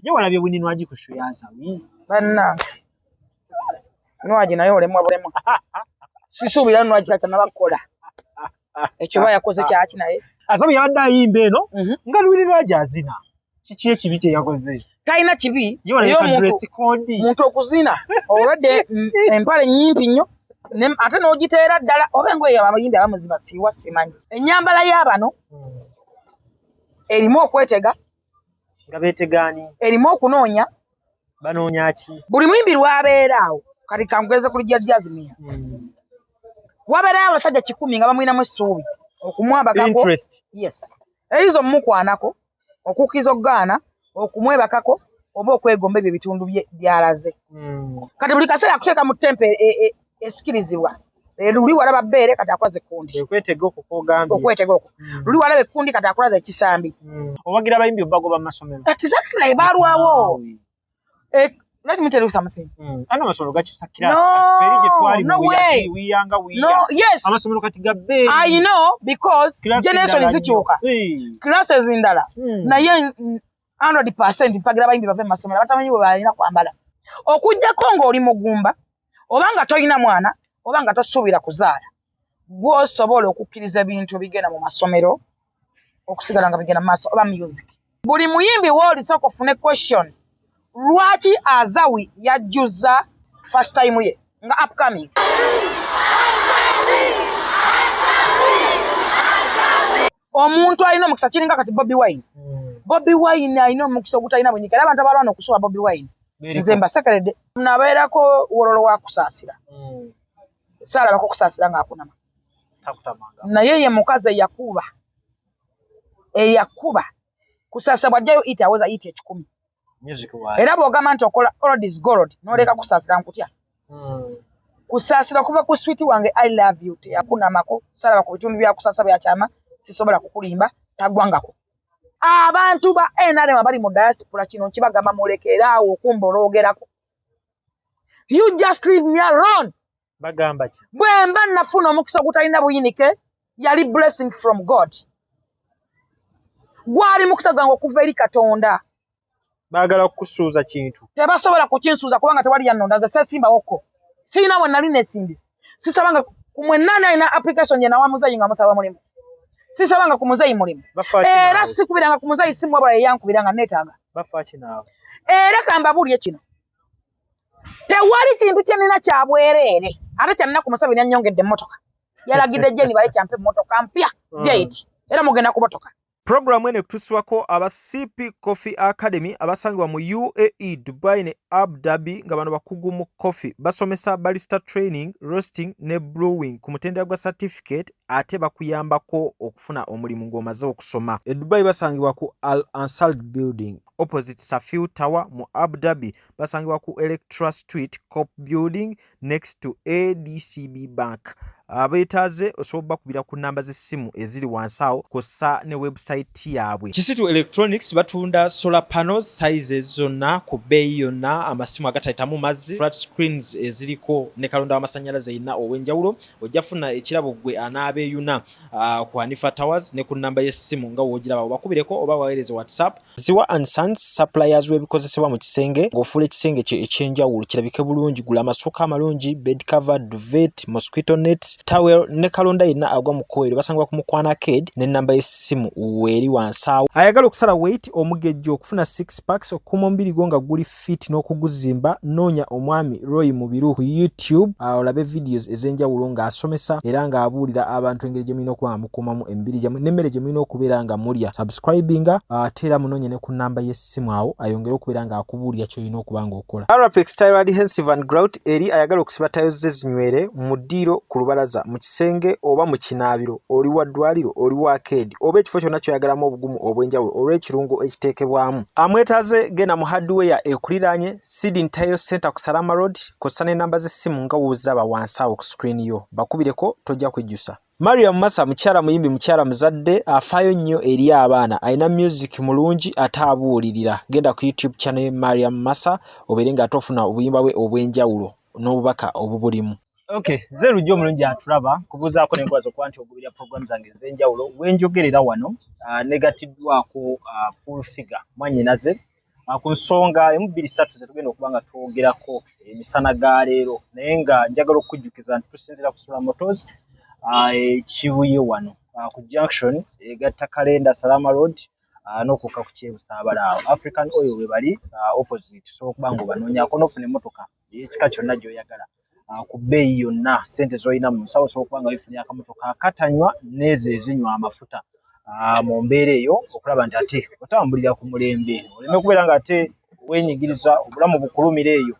Ye walabye Winnie Nwagi ku show ya Azawi? Bannange, Nwagi naye olemwa bulemwa. Sisuubira Nwagi kyatanaba kukola ekyo, ba yakoze kyaki naye. Azawi yabadde ayimba eno nga Winnie Nwagi azina. Kiki ekibi kye yakoze? Talina kibi. Ye walabye Naye ka omuntu dress code? Muntu okuzina olwadde empale nyimpi nnyo ate n'ogiteera ddala, oba engoye abayimbi abamu zibasiiwa, simanyi. Ennyambala y'abano erimu okwetega. Nga beetegaani? Erimu okunoonya. Banoonya ki? Buli muyimbi lwabeera awo, kati kankugeze ku Lujja Jasmine, wabeerayo abasajja 100 nga bamwinamu essuubi okumwabakako. Interest. Yes, eyinza omumukwanako, okukkiriza, okugaana okumwebakako oba okwegomba ebyo ebitundu bye byalaze. Kati buli kaseera akuteeka mu tempo esikirizibwa. Luli walaba bbeere, kati akulaza ekkundi. Okwetega okwo kwogambye. Okwetega okwo. Luli walaba ekkundi, kati akulaza ekisambi. Owagira abayimbi obagoba mu masomero? Exactly, balwawo. Let me tell you something. Ano amasomero gakyusa class. No, Kati ffe eri gye twali no mu way. wiyanga wiya. No, yes. Amasomero kati ga bbeeyi. I know, because Class generation endala nnyo. zikyuka, classes ndala. Naye 100% mpagira abayimbi bave mu masomero abatamanyi bwe balina kwambala, okugjako ng'oli mugumba oba nga tolina mwana oba nga tosuubira kuzaala, gw'osobola okukkiriza ebintu ebigenda mu masomero okusigala nga bigenda mu maaso oba music. Buli muyimbi wooli, sooka ofune question: lwaki Azawi yajjuza first time ye nga upcoming? Omuntu alina omukisa kiringa kati Bobi Wine. Bobi Wine alina omukisa ogutalina bunyika, era abantu abalwana okusuba Bobi Wine, nze mbasekeredde. Nabeerako wololo wa Kusaasira. Saalabako Kusaasira ng'akunama. Takutamanga. Naye ye mukazi eyakuba, eyakuba Kusaasira bw'ajjayo hit, aweza hit 100. Music waayo. Era bw'ogamba nti okola old is gold, n'oleka Kusaasira, nkutya. Kusaasira okuva ku "Sweet wange, I love you", teyakunamako. Saalaba ku bitundu bya Kusaasa byakyama, sisobola kukulimba, tagwangako. Abantu ba NRM abali mu diaspora, kino nkibagamba, mulekeraawo okumboloogerako. You just leave me alone. Bagamba ki? Bwe mba nafuna omukisa ogutalina buyinike, yali blessing from God, gwali mukisa gwange okuva eri Katonda. Baagala kukusuuza kintu. Tebasobola kukinsuuza kubanga tewali yannonda. Nze seesimbawokko, siina bwe nali nesimbye. Sisabanga ku mwennaani alina application gye nawa muzeeyi nga musaba mulimu, sisabanga ku muzeeyi mulimu. Bafa ki Era naawe? sikubiranga ku muzeeyi simu, wabula yeyankubira nga neetaaga. Bafa ki naawe? Era kambabuulye kino, tewali kintu kye nnina kya bwereere. Ate kyannaku, Museveni annyongedde emmotoka, yalagidde Jeni bale kyampe emmotoka mpya V8, era mugenda ku motoka. Puroguramu eno ekutuusibwako aba CP Coffee Academy abasangibwa mu UAE, Dubai ne Abu Dhabi, nga bano bakugu mu coffee. Basomesa barista training, roasting ne brewing ku mutendera gwa certificate, ate bakuyambako okufuna omulimu ng'omaze okusoma. E Dubai basangibwa ku Al Ansal Building opposite Safil Tower. Mu Abu Dhabi basangibwa ku Electra Street, Cop Building, next to ADCB Bank. Abeetaaze osobola bakubira ku namba z'essimu eziri wansi awo, kw'ossa ne website yaabwe. Kisitu Electronics batunda solar panels sizes zonna ku bbeeyi yonna, amasimu agatayitamu mazzi, flat screens eziriko ne kalonda w'amasannyalaze yenna ow'enjawulo. Ojja funa ekirabo gwe anaabeeyuna ku Hanifa Towers ne ku nnamba y'essimu nga w'ogiraba, obakubireko oba waweereze WhatsApp. Ziwa and Sons, suppliers w'ebikozesebwa mu kisenge ng'ofuula ekisenge kyo eky'enjawulo kirabike bulungi. Gula amasuuka amalungi, bed cover, duvet, mosquito nets, towel ne kalonda yenna agwa mu kkoweero. Basangibwa ku Mukwana Arcade n'ennamba y'essimu weeri wansi awo. Ayagala okusala weight, omugejjo, okufuna six packs, okukuuma omubiri gwo nga guli fit n'okuguzimba, noonya omwami Roy Mubiru ku YouTube, olabe videos ez'enjawulo ng'asomesa era ng'abuulira abantu engeri gye mulina okuba nga mukuumamu emibiri gyammwe n'emmere gye mulina okubeera nga mulya. Subscribinga, ate era munoonye ne ku nnamba y'essimu awo ayongere okubeera ng'akubuulira ky'olina okuba ng'okola. Arapex Tile Adhesive and Grout eri ayagala okusiba tiles ze zinywere mu ddiiro, ku lubalaza, mu kisenge oba mu kinaabiro, oli wa ddwaliro, oli wa arcade oba ekifo kyonna ky'oyagalamu obugumu obw'enjawulo olw'ekirungo ekiteekebwamu. Amwetaaze genda mu hardware ekuliraanye Sidin Tile Center ku Salama Road, kw'ossa n'ennamba z'essimu nga w'oziraba wansi awo ku screen yo. Bakubireko, tojja kwejjusa. Mariam Massa mukyala muyimbi, mukyala muzadde, afaayo nnyo eri abaana, alina music mulungi ate abuulirira. Genda ku YouTube channel ye Mariam Massa obeere ng'ate ofuna obuyimba bwe obw'enjawulo n'obubaka obubulimu. Okay, nze Lujja omulungi atulaba, kubuuzaako n'enkubaza okuba nti ogoberera program zange ez'enjawulo. Wenjogerera wano, negatiddwako Full Figure mwannyinaze. Ku nsonga emu bbiri ssatu ze tugenda okuba nga twogerako emisana ga leero, naye nga njagala okukujjukiza nti tusinziira ku Sula Motors e Kibuye wano ku junction egatta Kalenda Salama Road n'okukka ku Kyebusaabala awo African Oil we bali opposite. Osobola okuba nga obanoonyaako n'ofuna emmotoka ey'ekika kyonna gy'oyagala ku bbeeyi yonna, ssente z'olina mu nsawo osobola okuba nga weefunira akamotoka akatanywa n'ezo ezinywa amafuta mu mbeera eyo, okulaba nti ate otambulira ku mulembe, oleme kubeera ng'ate weenyigiriza obulamu bukulumira eyo,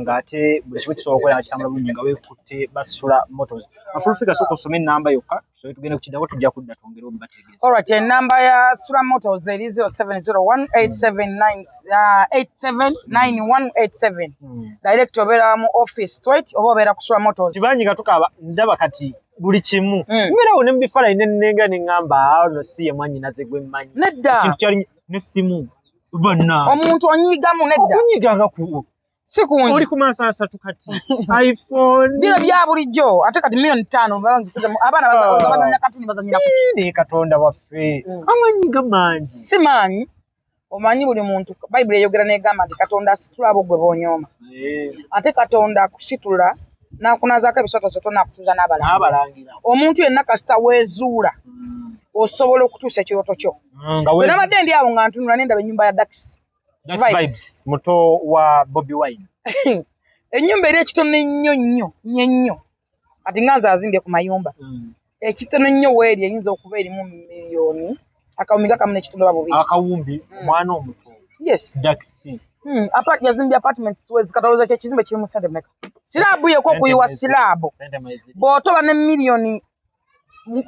ng'ate buli kimu kisobola okubeera nga kitambula bulungi nga weekutte Basula Motors. Full Figure, sooka osome ennamba yokka tusobe tugende ku kiddako, tujja kudda twongere omubategeeza. Alright, enamba ya Sula Motors eri 0701 879 879187. Direct obeera mu office straight oba obeera ku Sula Motors. Kibanyi nga tukaaba ndaba kati buli kimu mubeerawo ne mu bifaananyi ne nnengera ne ŋŋamba ano si ye mwannyinaze gwe mmanyi. Nedda. Ekintu kyali n'essimu bonna. Omuntu onyiigamu nedda. Okunyiiganga ku Si kungi. Oli ku maaso asatu kati iPhone. Bino bya bulijjo ate kati 5,000,000 banzikuze abaana bazannya katuni bazannyira ku ki? Ne Katonda waffe. Amanyi ga mangi. Si maanyi. Omanyi buli muntu Bayibuli eyogera n'egamba nti Katonda asitula abo gwe b'onyooma. Ate Katonda akusitula n'akunaazaako ebisotosoto n'akutuuza n'abalangira. Omuntu yenna kasita weezuula osobola okutuusa ekirooto kyo. Nze nabadde ndi awo nga ntunula ne ndaba ennyumba ya Dax. Vibes muto wa Bobi Wine. Ennyumba eri ekitono ennyo nnyo nnyo ennyo. Kati nga nze azimbye ku mayumba. Ekitono ennyo weeri eyinza okuba erimu miliyoni akawumbi nga kamu n'ekitundu oba bubiri. Akawumbi omwana omuto. Yes. Dax. Yazimbye apartments wezi kataloza kye kizimbe kirimu ssente mmeka? Silaabu yekko okuyiwa silaabu. Bw'otoba ne miliyoni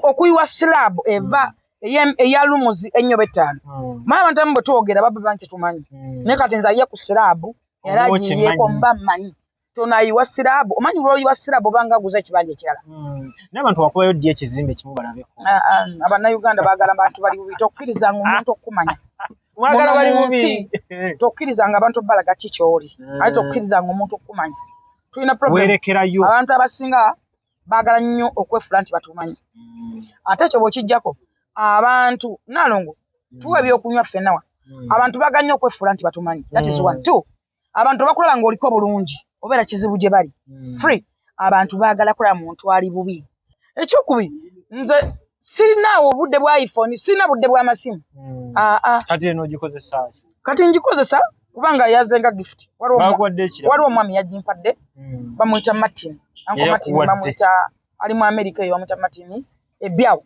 okuyiwa silaabu eva eya lumuzi ennyo betaano. Mala abantu abamu bwe twogera baba banti tetumanyi. Naye kati nze ayiye ku silaabu era agiyiyeeko mba mmanyi. Tonayiwa silaabu, omanyi lw'oyiwa silaabu obanga aguza ekibanja ekirala. Naye abantu bakubayo ddi ekizimbe kimu balabeko? Abannayuganda baagala abantu bali bubi, tokkirizanga omuntu okukumanya. Mwagala bali bubi. Tokkirizanga abantu balaga ki ky'oli. Ate tokkirizanga omuntu okukumanya. Tulina problem. Werekerayo. Abantu abasinga baagala nnyo okwefuula nti batumanyi. Ate ekyo bw'okiggyako abantu Nalongo tuwa ebyokunywa ffenna wa. Abantu baagala nnyo okwefuula nti batumanyi. That is one. Two, abantu bakulaba ng'oliko bulungi obeera kizibu gye bali. Three, abantu baagala kulaba muntu ali bubi. Ekyokubiri, nze sirinaawo obudde bwa iPhone, sirina budde bw'amasimu. Kati eno ogikozesa ki? Kati ngikozesa kubanga yazenga gift. Waliwo omwami yagimpadde, bamuyita Martin. Uncle Martin bamuyita, ali mu America eyo bamuyita Martin Ebyawo.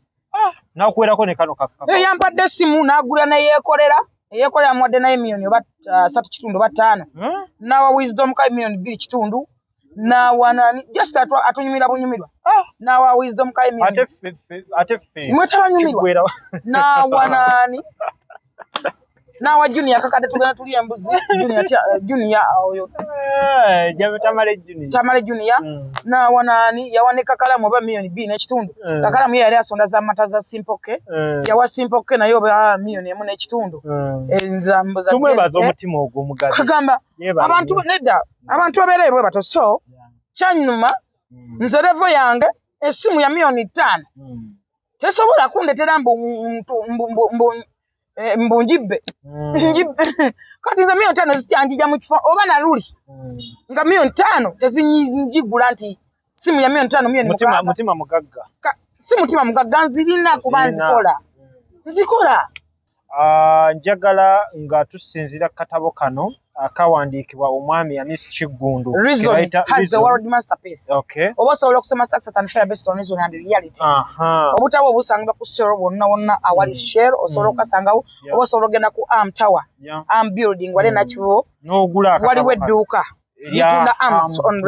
N'akuweerako ne kano kakka. Yampadde essimu n'agula ne yeekolera. Eyeekolera amuwadde naye miliyoni oba 3.5 oba 5. N'awa Wisdom ka miliyoni 2.5. N'awa nani? Just atunyumira bunyumirwa. N'awa Wisdom ka miliyoni. Ate ffe. Mwe tabanyumirwa. N'awa nani? N'awa Junior kakadde tugenda tulya embuzi. Junior oyo. Tamale Junior. Tamale Junior. N'awa nani? Yawa ne kakalamu oba miliyoni 2.5. Kakalamu ye yali asonda za mata za Simple K. Yawa Simple K naye oba miliyoni 1.5. Tumwebaza omutima ogwo omugabi. Kagamba abantu nedda abantu babeera bwe bato. So kyanyuma nze level yange essimu ya miliyoni 5 tesobola kundetera mbu njibbe. Kati nze miliyoni 5 zikyanjija mu kifo oba naluli nga miliyoni 5 tezinjigula nti simu ya miliyoni 5 miliyoni 6. Mutima mugagga. Si mutima mugagga, nzirina kuba nzikola. Nzikola. Njagala nga tusinziira ku katabo kano akawandiikibwa omwami Amis Kiggundu. Reason has the world masterpiece. Oba osobola okusoma Success and Failure based on reason and reality. Obutabo obusangibwa ku Shell bwonna wonna awali Shell osobola okukasangawo, oba osobola okugenda ku Arm Tower, Arm Building wali Nakivubo, waliwo edduuka litunda Arms on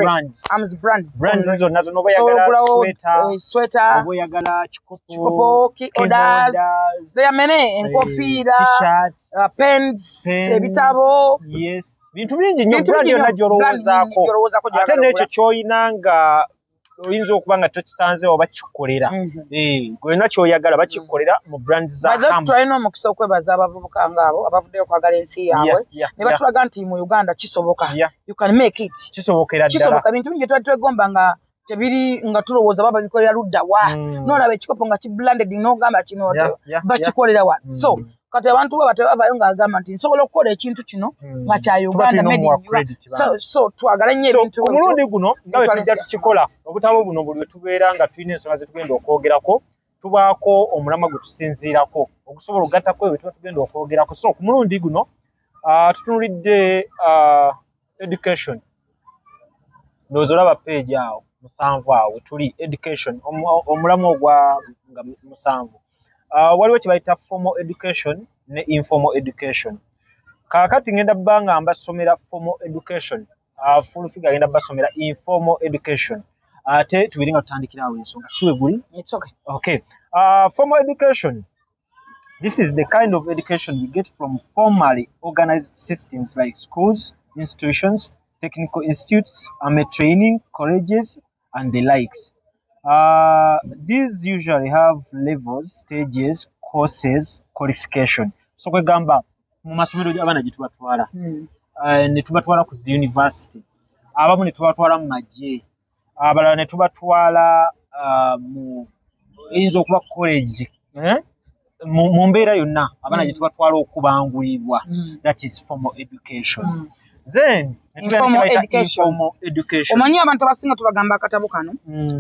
Arms brands. Brands zonna zonna oba oyagala sweater, oba oyagala kikopo, key orders, there are many, enkofiira, pens, ebitabo. Yes, bintu bingi nnyo, brand yonna gy'olowoozaako. Ate n'ekyo ky'olina nga oyinza okuba nga tokisanze oba kikolera. Gwena ky'oyagala bakikolera mu brands za Arms. Tulina omukisa okwebaza abavubuka ng'abo abavuddeyo okwagala ensi yaabwe ne batulaga nti mu Uganda kisoboka. You can make it. Kisobokera ddala. Kisoboka. Bintu bingi twali twegomba nga tebiri nga tulowooza baba bikolera ludda wa. N'olaba ekikopo nga ki branded n'ogamba kino bakikolera wa. So Kati abantu baba tebavaayo ng'agamba nti nsobola okukola ekintu kino nga kya Tuba Uganda, tulina made in omuwa Uganda. credit, So, bambi. so twagale nnyo So, ebintu ku mulundi guno nga bwe ebitwala tujja ensi. Tukikola obutabo buno, buli lwe tubeera nga tulina ensonga ze tugenda okwogerako, tubaako omulamwa gwe tusinziirako ogusobola okugattako ebyo tuba tugenda okwogerako. So ku mulundi guno tutunulidde education. Ndowooza olaba page awo 7 awo wetuli, education, omulamwa ogwa nga 7. Waliwo kye bayita formal education ne informal education. Kaakati ngenda bba nga mbasomera formal education, Full Figure agenda basomera informal education, ate tubiri nga tutandikira awo ensonga si we guli. It's okay. Okay, formal education. This is the kind of education we get from formally organized systems like schools, institutions, technical institutes, army training colleges and the likes. These usually have levels, stages, courses, qualification. So kwegamba mu masomero abaana gye tubatwala, ne tubatwala ku zi university, abamu ne tubatwala mu magye, abalala ne tubatwala mu eyinza okuba college, eh? Mu mbeera yonna abaana gye tubatwala okubangulibwa, that is formal education. Then ne tubeera ne Informal kye bayita educations. informal education. Omanyi abantu abasinga tubagamba akatabo kano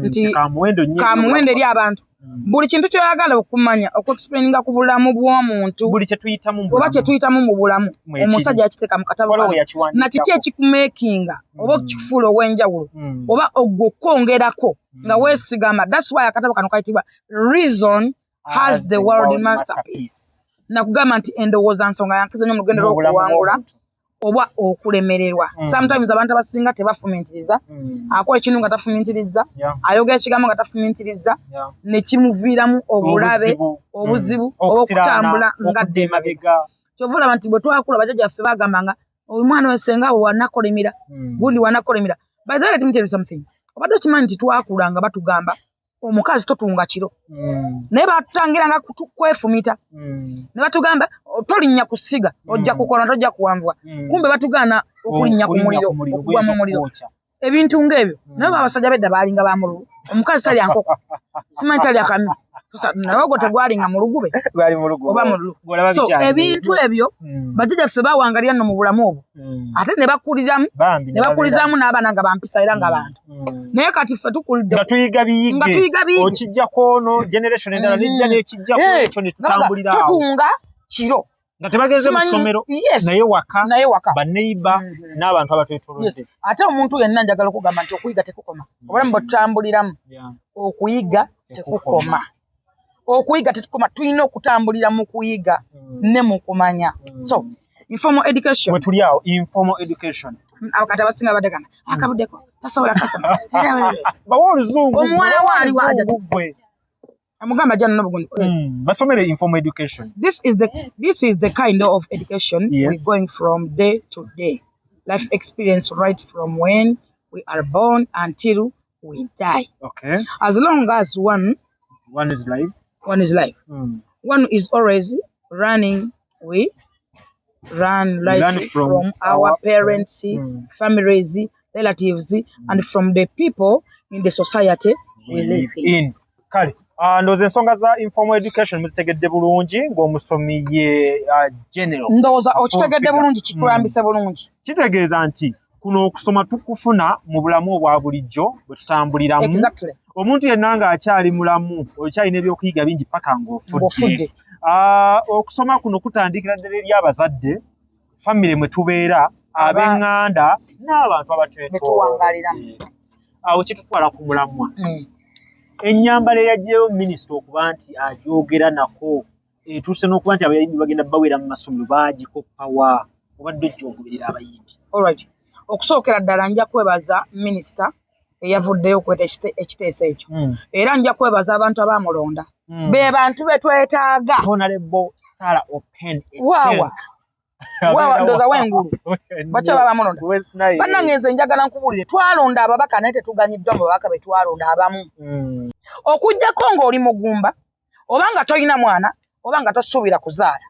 nti ka muwendo nnyo ka muwendo eri abantu. Buli kintu kyoyagala okumanya, okuexplaininga ku bulamu bw'omuntu, buli kye tuyitamu mu oba bulamu. kye tuyitamu mu bulamu, Mwekiri. omusajja yakiteeka mu katabo Waliwo kano. we yakiwandiikako. Na kiki ekikumakinga oba okikufuula ow'enjawulo, oba ogwo okwongerako nga weesigama. That's why akatabo kano kayitibwa Reason Has the World Masterpiece. Nakugamba nti endowooza nsonga yankizo nnyo mu lugendo Mu bulamu lw'okuwangula bw'omuntu. oba okulemererwa. Sometimes abantu abasinga tebafumintiriza. Akola ekintu nga tafumintiriza, ayogera ekigambo nga tafumintiriza, nekimuviiramu obulabe, Obuzibu. obuzibu, oba Okusiraana, okutambula nga okudda emabega. Kyova olaba nti bwe twakula, bajjajjaffe bagambanga omwana we senga awo wanakolimira, gundi wanakolimira. By the way, let me tell you something. Obadde okimanyi nti twakula nga batugamba omukazi totunga kiro? Naye batutangiranga kwefumita. Ne batugamba, "Oh, tolinnya kusiga, ojja kukola, tojja kuwanvuwa." Kumbe batugaana okulinnya ku muliro, okugwa guyinza mu muliro. okukwokya. Ebintu ng'ebyo. Naye abasajja bedda baalinga bamululu. Omukazi talya nkoko, simanyi talya kamyu. Naye ogwo tegwalinga mulugube. Gwali mulugu. Oba mululu. Gw'olaba So bikyali. ebintu ebyo, bajjajjaffe bawangalira nno mu bulamu obwo, ate ne bakuliramu, Bambi ne bakulizaamu n'abaana nga bampisa era nga bantu. Naye kati ffe tukulidde nga tuyiga biyige. Nga tuyiga biyige. Okijjako ono, generation endala nejja n'ekijjako ekyo, ne Nga baga, tutambulira awo. Totunga kiro. Nga tebagenze mu Simanyi- ssomero, Yes. naye waka, naye waka, baneiba n'abantu abatwetoolodde. Yes. Ate omuntu yenna njagala okugamba nti okuyiga tekukoma. Obulamu bwe tutambuliramu, okuyiga tekukoma, okuyiga tetukoma. Tulina okutambulira mu kuyiga ne mu kumanya. So informal education. We tuli awo, informal education. Kati abasinga badde gamba akabuddeko tasobola kasoma. Bawa oluzungu. Omuwala Bawa we aliwo aja oluzungu gwe. Amugamba jana nobugundi. Yes. Basomere informal education. This is the kind of education we're going from day to day life experience, right from when we are born until we die. As long as one One is life. One is life. One is always running. We run right Learn from, from our our parents, families, relatives, and from the people in the society we live in. In. Kale ndowooza ensonga za informal education muzitegedde bulungi ng'omusomi ye general. Ndowooza Full okitegedde figure. bulungi, kikulambise bulungi. Kitegeeza nti kuno okusoma tukufuna mu bulamu obwa bulijjo bwe tutambuliramu. Omuntu yenna ng'akyali mulamu okyalina ebyokuyiga bingi paka ng'ofudde. Ng'ofudde. Okusoma kuno kutandikira ddala eri abazadde, famire mwe tubeera, ab'eŋŋanda n'abantu abatwetoolodde. Betuwangaaliramu. Awo kitutwala ku mulamwa. Ennyambala eyagyeyo minisita okuba nti agyogera nako etuuse n'okuba nti abayimbi bagenda bawera mu masomero, baagikoppawa? Obadde ojja ogoberera abayimbi. Alright, okusookera ddala nja kwebaza minisita eyavuddeyo okuleeta ekiteeso ekyo, era nja kwebaza abantu abaamulonda. Be bantu be twetaaga. Honorable Sarah Open. Waawa waawa, ndowooza wengulu bakyaba bamulonda. West Nile. Bannange, nze njagala nkubuulire, twalonda ababaka naye tetuganyiddwa mu babaka be twalonda abamu. Okugjako ng'oli mugumba, oba nga tolina mwana, oba nga tosuubira kuzaala,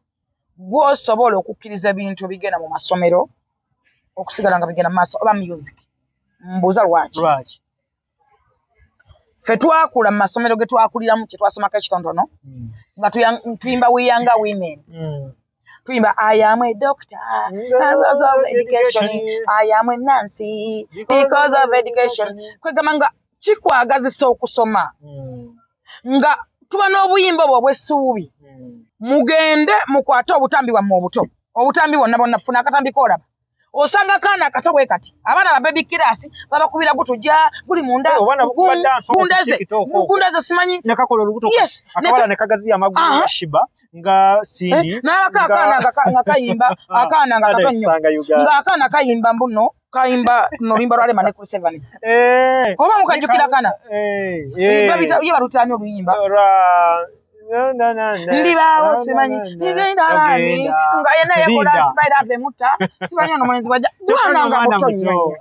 gw'osobola okukkiriza ebintu ebigenda mu masomero okusigala nga bigenda mu maaso oba music. Mbuuza lwaki? Lwaki? Ffe twakula mu masomero ge twakuliramu, kye twasomako ekitonotono, nga tuyimba We Younger Women. Tuyimba "I am a doctor because of education, I am a nurse because of education." Kwegamba nga kikwagazisa okusoma, nga tuba n'obuyimba obwo obw'essuubi. Mugende mukwate obutambi bwammwe obuto, obutambi bwonna bwonna, funa akatambi koolaba, osanga akaana akato bwe kati, abaana ba baby class babakubira gutujja guli munda. Eh, obwana bukuba dance okwo ku gundeze TikTok okwo. Gundeze, simanyi. Nekakola olubuto. Yes, akawala nekagaziya amagulu Aha. nga Shiba, nga Cindy. N'abako akaana nga kayimba, akaana nga kato nnyo, nga akaana kayimba mbuno, kayimba no oluyimba lwa Rema ne Chris Evans. Oba mukajjukira kana ye balutaani oluyimba ndibaawo, simanyi ngenda bambi, nga yenna yekola sibaira ava emutta, simanyi ono omulenzi bwajja bwana nga muto nnyo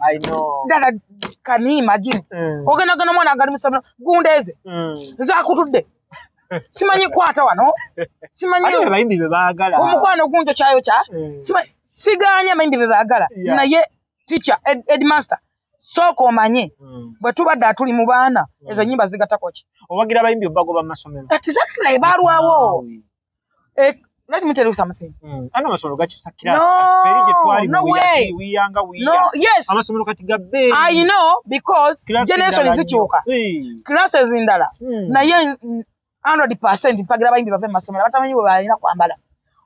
ddala. Can you imagine ogenda genda omwana nga ali mu ssomero, gundeeze nze akutudde, simanyi kwata wano, simanyi abayimbi be baagala. Omukwano gunjo kyayo kya siganya abayimbi be baagala. Naye teacher, headmaster, sooka omanye bwe tubadde atuli mu baana, ezo ennyimba zigatako ki? Owagira abayimbi obagoba mu masomero? Exactly, balwawo. Let me tell you something. Ano amasomero gakyusa class. No, Kati ffe eri gye twali no mu way. wiyanga wiya. No, yes. Amasomero kati ga bbeeyi. I know, because Class generation endala nnyo. zikyuka, classes ndala. Naye 100% mpagira abayimbi bave mu masomero abatamanyi bwe balina kwambala.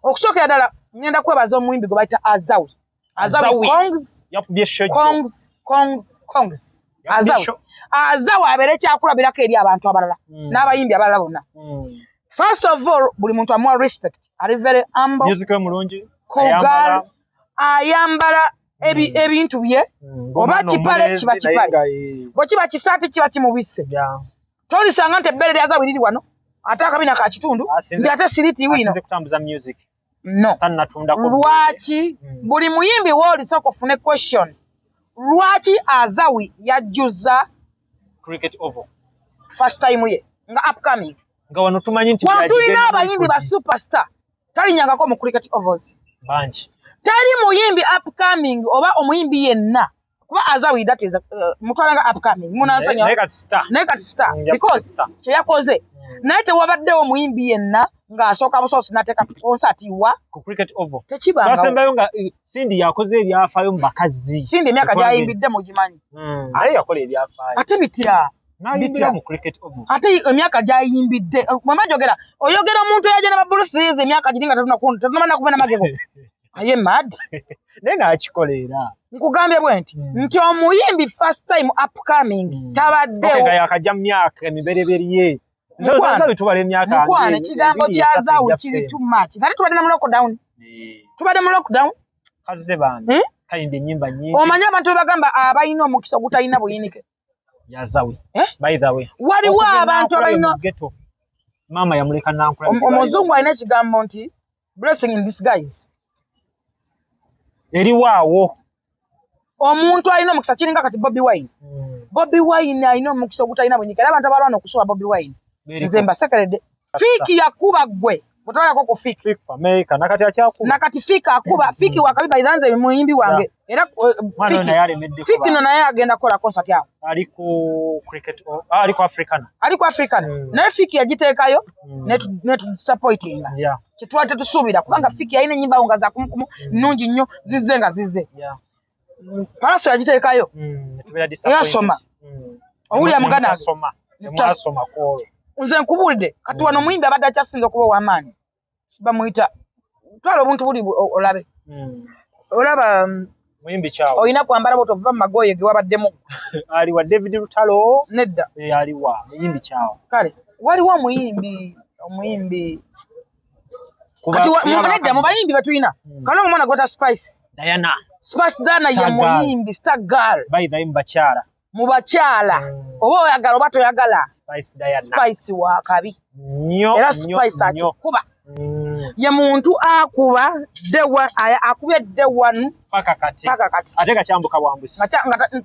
Okusookera ddala ngenda kwebaza omuyimbi gwe bayita Azawi. Azawi. Azawi. Congs. Yakubye show. Congs, congs, congs. Yakubye Azawi. show. Azawi abeere kyakulabirako eri abantu abalala n'abayimbi abalala bonna. First of all, buli muntu amuwa respect, ali very humble. Music we mulungi. Cool Ayambala. girl, ayambala ebintu bye. Oba Ng'omwana kipale, omulenzi, kiba naye kipale. nga, Bwe kiba kisaati, kiba kimubisse. Tolisanga nti ebbere lyazawi liri wano, ate akabina ka kitundu, nti ate siriti wino. Asinze kutambuza music. No. Tannatundako. Lwaki buli muyimbi wooli sooka ofune question, lwaki Azawi yajjuza Cricket Oval? First time ye nga upcoming. Nga wano tumanyi nti wano tulina byagigenda abayimbi ba superstar, talinyangako mu Cricket Ovals. Bangi. Teri muyimbi upcoming oba omuyimbi yenna, kuba Azawi, that is mutwala nga upcoming, munansonyiwa. Naye kati star. Naye kati star. Because because star. kyeyakoze, naye tewabaddewo omuyimbi yenna ng'asooka busoosi n'ateeka concert wa Ku Cricket Oval. Tekibangawo. Twasembayo nga Cindy yakoze ebyafaayo mu bakazi. Cindy emyaka Tetwagenda. gy'ayimbidde mugimanyi. Naye yakola ebyafaayo. Ate bitya? N'ayimbira Bitya. mu Cricket Oval. Ate emyaka gy'ayimbidde, bwemba njogera, oyogera omuntu eyajja ne babulusiizi emyaka giri nga tetunamana kuba namagego aye mad. Naye n'akikola era. Nkugambye bwe nti nti omuyimbi first time upcoming tabaddewo. Okay, nga yakajja mu myaka emibereberye. Mukwano. Nzo tubala emyaka Mukwano, ekigambo ebiri, kya esatu Azawi ejja kiri ffembi. too much, nga tubadde na mu lockdown. Tubadde mu lockdown. Kazze bambi. Eh? Kayimbye ennyimba nnyingi. Omanyi abantu be bagamba abalina omukisa ogutalina buyinike? Yazawi. Eh? By the way. Waliwo Okugenda abantu Nankulabe abalina mu ghetto. Maama yamuleka Nankulabe. Omuzungu alina ekigambo nti blessing in disguise. Eriwaawo. Omuntu alina omukisa kiringa kati Bobi Wine. Bobi Wine alina omukisa ogutalina buyinike, era abantu abalwana okusuba Bobi Wine, nze mbasekeredde. Fiiki yakuba, ggwe bwetwalako ku Fiiki. Fik Fameica nakati akyakuba. Nakati Fiiki akuba. Fiiki wakabi baithanze muyimbi wange era Mwana oyo Fiiki naye alemeddeko. Fiiki no naye agenda kukola concert awo. Ali ku Cricket ali ku Africana. Ali ku Africana. Naye Fiiki yagiteekayo netu disappointinga. Kyetwali tetusuubira, kubanga Fiiki yalina ennyimba awo nga zakumukumu, nnungi nnyo, zizze nga zizze. Palaso yagiteekayo. Netubeera disappointed. Eyasoma. Owulira muganda wange? Nemwasoma. Nemwasoma ku olwo. Nze nkubuulidde kati wano omuyimbi abadde akyasinza okuba ow'amaanyi bamuyita, twala obuntu buli olabe, olaba Muyimbi kyawo. Olina kwambala bwoti ova mu magoye ge wabaddemu. Ali wa David Lutalo. Nedda. Ali wa muyimbi kyawo. Kale waliwo omuyimbi kati nedda, mu bayimbi betulina kale omwana gweta Spice. Diana. Spice Diana ye Star girl. muyimbi star girl. By the way, mu bakyala. Mu bakyala. Oba oyagala oba toyagala, Spice Diana. Spice wa kabi. Nnyo, Era nnyo, Spice nnyo. akikuba. Ye muntu akuba day one, akubye day one Paka kati. Paka kati. Ate kakyambuka bwambusi.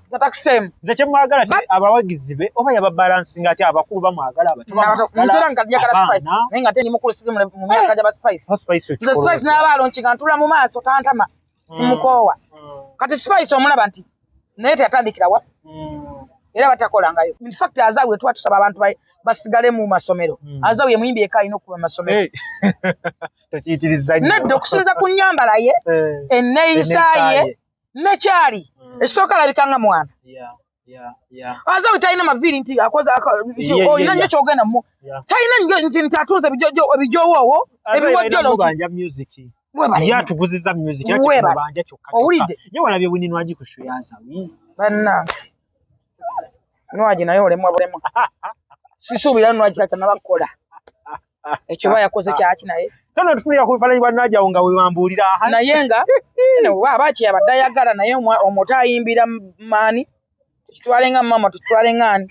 Nga takiseemu. Nze kye mwagala ti abawagizi be oba yababalansinga ate abakulu bamwagala, abato bamwagala. Nze era nga njagala Abaana. Spice, naye nga ate ndi mukulu, siri mu myaka gy'aba Spice. Oh, Spice Nze okikola Spice otya? n'aba alonki nga ntula mu maaso, tantama, simukoowa. Kati Spice omulaba nti naye teyatandikira wa. Era batakolangayo. In fact, Azawi tuba tusaba abantu basigale mu masomero. Azawi ye muyimbi yekka alina okuba mu masomero. Hey. Tokiyitiriza nnyo. Nedda, okusinza ku nnyambala ye, enneeyisa ye, nekyali ekisooka alabika nga mwana. Azawi talina maviiri nti akoze nti olina nnyo kyogenda mu talina nnyo nti atunze ebijowoowo ebiwojjolo nti Mubanja music. Webale Ye nnyo. atuguziza music era Webale. kyekimubanja kyokka kyokka. Owulidde? Ye walabye Winnie Nwagi ku show ya Azawi. Bannange, Nwagi naye olemwa bulemwa. Sisuubira Nwagi tatanaba kukola ekyo, oba yakoze kyaki naye. Tono tufunira ku bifaananyi bwa Nwagi awo nga wewambuulira. Naye nga oba aba kyeyabadde ayagala, naye omuto ayimbira maani, tukitwale nga maama, tukitwale nga ani.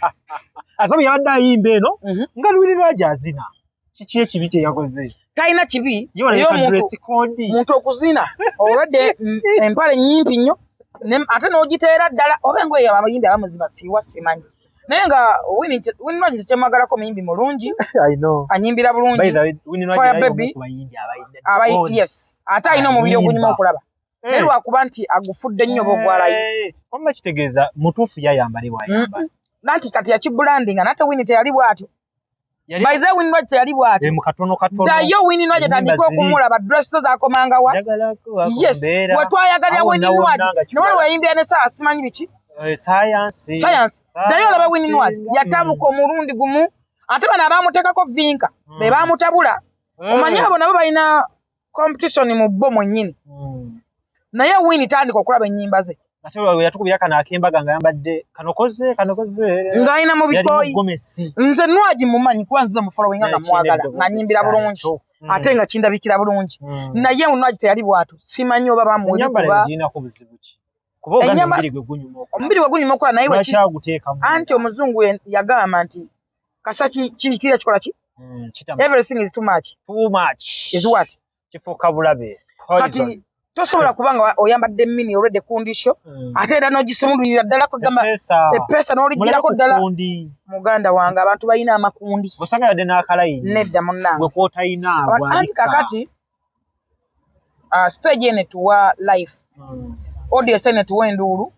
Azawi yabadde ayimba eno nga Winnie Nwagi azina. Kiki ekibi kye yakoze? Talina kibi. Ye walabye Naye ka omuntu dress code. Muntu okuzina olwedde empale nyimpi nnyo ate n'ogiteera ddala, oba engoye abayimbi abamu zibasiiwa, simanyi. Naye nga Winnie Nwagi kyemwagalako muyimbi mulungi. I know. Anyimbira By bulungi. the way, Winnie Nwagi Fire naye omu Baby. ku bayimbi abalina Yes, ate alina omubiri Ayimba. ogunyuma okulaba, naye lwakuba nti agufudde nnyo oba ogwa layisi. Eh, wamma kitegeeza mutuufu yayambale bwayambala. Nanti kati yakibrandinga, nate Winnie teyali bw'atyo. By the way, Winnie Nwagi teyali bw'atyo. Eh, mu katono katono. Ddayo Winnie Nwagi Ennyimba atandike ziri. okumulaba, dress zakomangawa. Njagalako ako Yes, mbeera. wetwayagalira Awo Winnie wonna Nwagi wonna nga newali kirala. weyimbira ne saa simanyi biki. Eh, science. Science. Ddayo olaba Winnie Nwagi yatabuka omulundi gumu, ate bano abamuteekako vinka be bamutabula. Omanyi abo nabo balina competition mu bo mwennyini. Naye Winnie, tandika okulaba ennyimba ze. Ate we yatukubira kano ak'embaga nga yambadde kanokoze kanokoze. Ng'alina mu Yali bikooyi. mu gomesi. Nze Nwagi mumanyi kuba nzize mu followinga nga Naye mwagala, kirina nga nyimbira eddoboozi bulungi, ekyalo. ate nga kindabikira bulungi. Naye Nwagi teyali bw'atyo, simanyi oba bamuwa Ennyambala ebikuba. eyo girinako buzibu ki? Kuba ogambye omubiri gwe gunyuma okulaba. Omubiri gwe gunyuma okukola, naye Lwaki aguteekamu? Anti omuzungu yagamba nti kasa kikira kikola ki? Kitama. Everything is too much. Too much. Is what? Kifuuka bulabe. Poison. Kati tosobola kuba nga oyambadde mini olwedde kundisho, ate era n'ogisumululira ddala, kwegamba Eppeesa. eppeesa n'oligirako Mulabe ku ddala. kundi. Muganda wange, abantu balina amakundi. Osanga yadde n'akalayini. Nedda munnange. Gwe kw'otalina Anti bw'abikka. kakati stage eno etuwa life, audience eno etuwa enduulu,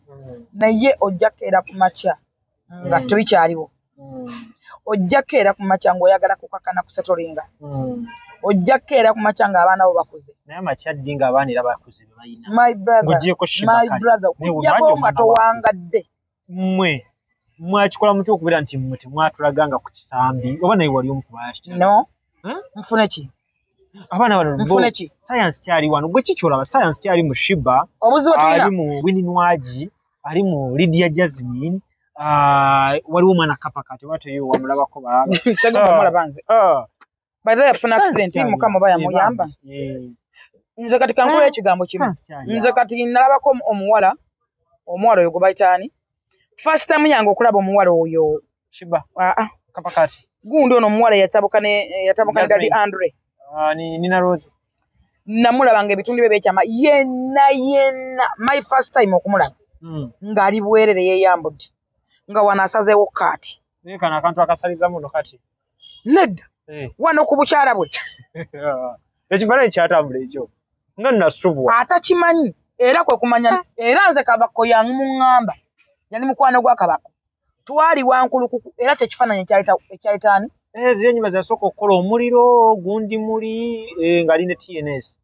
naye ojja kukeera ku makya nga tebikyaliwo. Ojja kukeera ku makya ng'oyagala kukakana kusettlinga. Ojja kukeera ku makya ng'abaana bo bakuze. Naye amakya ddi ng'abaana era bakuze be balina? My brother, Ng'oggyeeko Sheebah my kale. brother, Naye okuggyako Nwagi nga omwana towangadde. Mmwe mwakikola mutya okubeera nti mmwe temwatulaganga ku kisambi, oba naye wali omu ku bakitala? No. Hmm? Nfune ki? Abaana bano bo Nfune ki? Science kyali wano, gwe kikyolaba science kyali mu Sheebah, Obuzibu tulina ali mu Winnie Nwagi, ali mu Lydia Jasmine, waliwo omwana Kapakati oba teyo wamulabako baaba. Segamba mulaba nze. Ah. By the way, yafuna Science accident, kyali. Mukama oba yamuyamba. Eh, Nze kati kankula ekigambo kimu. science kyali Nze awo. kati nalabako omuwala oyo gwe bayita ani, first time yange okulaba omuwala oyo. Sheebah, Ah, ah. Kapakati. Gundi ono omuwala yatabuka ne Daddy Jasmine. Andre. Ah, ni Nina Rose. Namulaba nga ebitundu bye byekyama yenna yenna, my first time okumulaba ng'ali bwerere, yeeyambudde, nga wano asazeewo kaati. Naye kano akantu akasaliza muno kati. Nedda. Eh. Wano ku bukyala bwe. Ekifaananyi kyatambula ekyo nga nasubwa. Atakimanyi era kwe kumanya, era nze Kabako yamuŋŋamba, yali mukwano gwa Kabako, twali Wankulukuku, era kyekifaananyi ekyalitaani. Eh, ziri ennyimba zasooka okukola omuliro gundi muli ng'ali ne TNS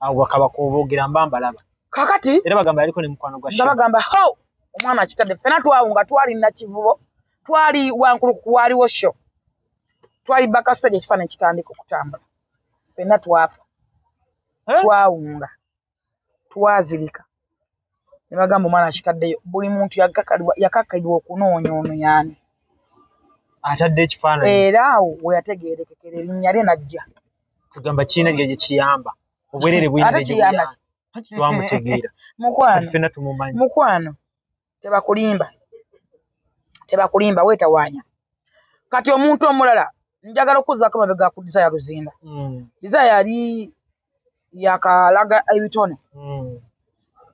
awo bakabaka oboogera mba mbalaba. Kakati Era bagamba yaliko ne mukwano gwa nga Sheebah. bagamba ho omwana akitadde, ffena twawunga, twali Nakivubo, twali Wankulukuku, waliwo show, twali backstage, ekifaananyi kitandika okutambula, ffenna twafa. Eh? Twawunga, twazirika, ne bagamba omwana akitaddeyo, buli muntu yakakalibwa okunoonya ono yaani Atadde ekifaananyi. Era awo we yategeerekekera erinnya lye najja. Tugamba kirina gye kiyamba, obwerere buyina Ate gye kiyamba buyamba. ki? Anti twamutegeera. Mukwano, Kati ffenna tumumanyi. Mukwano, tebakulimba, tebakulimba, weetawaanya. Kati omuntu omulala njagala okuzzaako mabega ku Desire Luzinda. Desire yali yakalaga ebitone.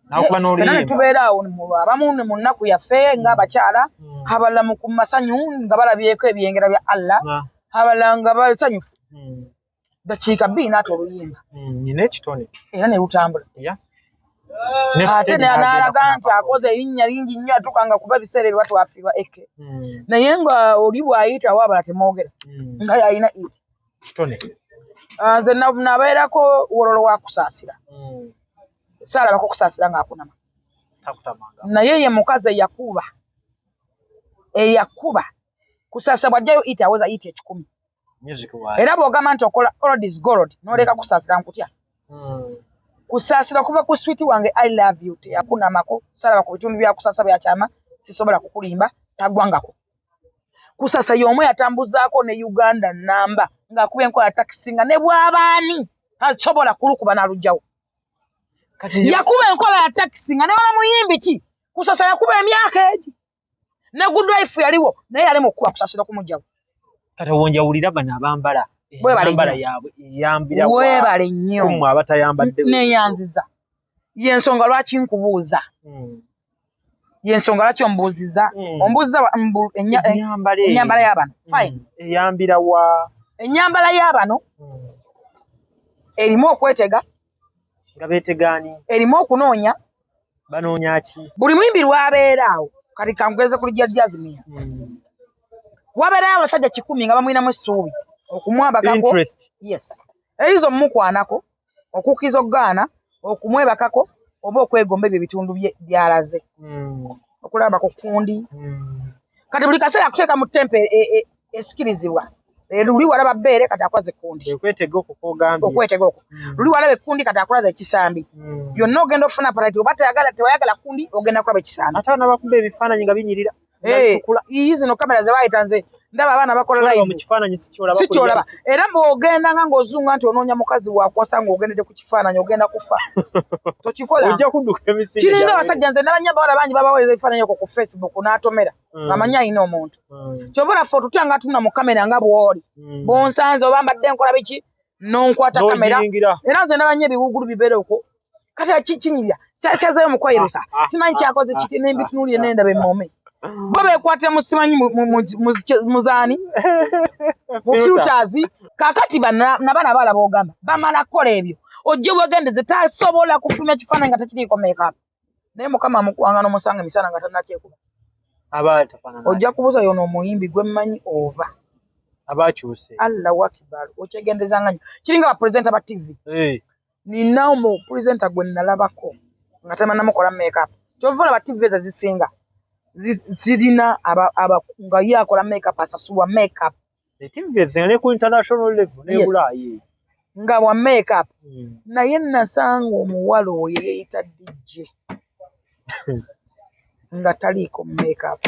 Nakuba Ffenna ne n'oluyimba. tubeera awo abamu ne mu nnaku yaffe ng'abakyala, abalala mu ku masanyu nga balabyeko ebyengera bya Allah, abalala nga basanyufu. Dakiika 2 n'ata oluyimba. Nina ekitone. Era ne lutambula. Ate n'alaga nti akoze erinnya lingi nnyo atuukanga kuba ebiseera ebyo batwafiirwa eke. Naye nga oli bw'ayitawo abala temwogera. Nga yalina it. Kitone. Nze nabeerako Wololo wa Kusaasira. Saalabako Kusaasira ng'akunama. Naye ye mukazi eyakuba. Eyakuba. Kusaasira bw'ajjayo it aweza it 100. Era bw'ogamba nti okola old is gold n'oleka Kusaasira nkutya. Kusaasira okuva ku sweet wange I love you teyakunamako, saalaba ku bitundu bya Kusaasira bya kyama, sisobola kukulimba, tagwangako. Kusaasira y'omu yatambuzaako ne Uganda namba ng'akuba enkola ya takisi nga ne bw'abaani tasobola kulukuba n'aluggyawo. Yakuba enkola ya takisi nga ne waba muyimbi ki, Kusaasira yakuba emyaka egi. Ne Good Life yaliwo naye yalema okukuba Kusaasira okumuggyawo. Kati wonjawulira bano abambala ennyambala yaabwe eyambira weebale nnyo kummwe abatayambadde. Neeyanziza. Y'ensonga lwaki nkubuuza. Y'ensonga lwaki ombuuziza. Ombuuziza ennyambala y'abano. Fine. Eyambira wa? Ennyambala y'abano erimu okwetega. Nga beetegaani? Erimu okunoonya. Banoonya ki? Buli muyimbi lw'abeera awo. Kati kankugeze ku Lijja Jasmine. Wabeerayo abasajja 100 nga bamulinamu essuubi okumwabakako. Yes. Eyinza omukwanako, okukkiriza okugaana, okumwebakako oba okwegomba ebyo ebitundu bye by'alaze. Okulaba ku kkundi. Kati buli kaseera akuteeka mu ttempe esikirizibwa. Luli walaba bbeere kati akulaze ekkundi. Okwetega okwo kw'ogambye. Okwetega okwo. Luli walaba ekkundi kati akulaze ekisambi. Byonna ogenda ofuna appetite oba tewayagala kkundi ogenda kulaba ekisambi. Ate abaana bakuba ebifaananyi nga binyirira. Iyi zino kamera ze bayita nze ndaba abaana bakola live. Mu kifaananyi si ky'olaba. Si ky'olaba. Era bw'ogenda nga ng'ozunga nti onoonya mukazi wakuwasa ng'ogendedde ku kifaananyi ogenda kufa. Tokikola. Ojja kudduka emisinde. Kiringa abasajja nze ndaba nnyo abawala bangi babaweereza ebifaananyi okwo ku Facebook n'atomera. Ng'amanyi alina omuntu. Ky'ova olaba ffe otutya nga tunna mu kamera nga bw'oli. Bw'onsanze oba mbadde nkola biki n'onkwata kamera. Era nze ndaba nnyo ebiwuugulu bibeera okwo. Kati kinyirira. Syazayo mu kweyerusa. Simanyi kyakoze kiti n'embitunuulire n'endaba emmome. Bo beekwatira mu simanyi muzaani mu filters. Kaakati nabana abalala b'ogamba bamala kukola ebyo ojje weegendeze tasobola kufulumya kifaananyi nga tekiriiko makeup. Naye Mukama amukuwanga n'omusanga emisana nga tannakyekuba. Ojja kubuuza yono omuyimbi gwe mmanyi oba abakyuse. Allahu Akbar, okyegendezanga nnyo. Kiringa ba presenter ba TV. Nina omu presenter gwe nalabako nga tamannamukola makeup. Ky'ova olaba TV ezo zisinga zirina nga ye akola makeup asasulwa makeup. TV ezisinga ne ku international level ne Bulaayi. Nga wa makeup. Naye nasanga omuwala oyo yeeyita DJ nga taliiko makeup.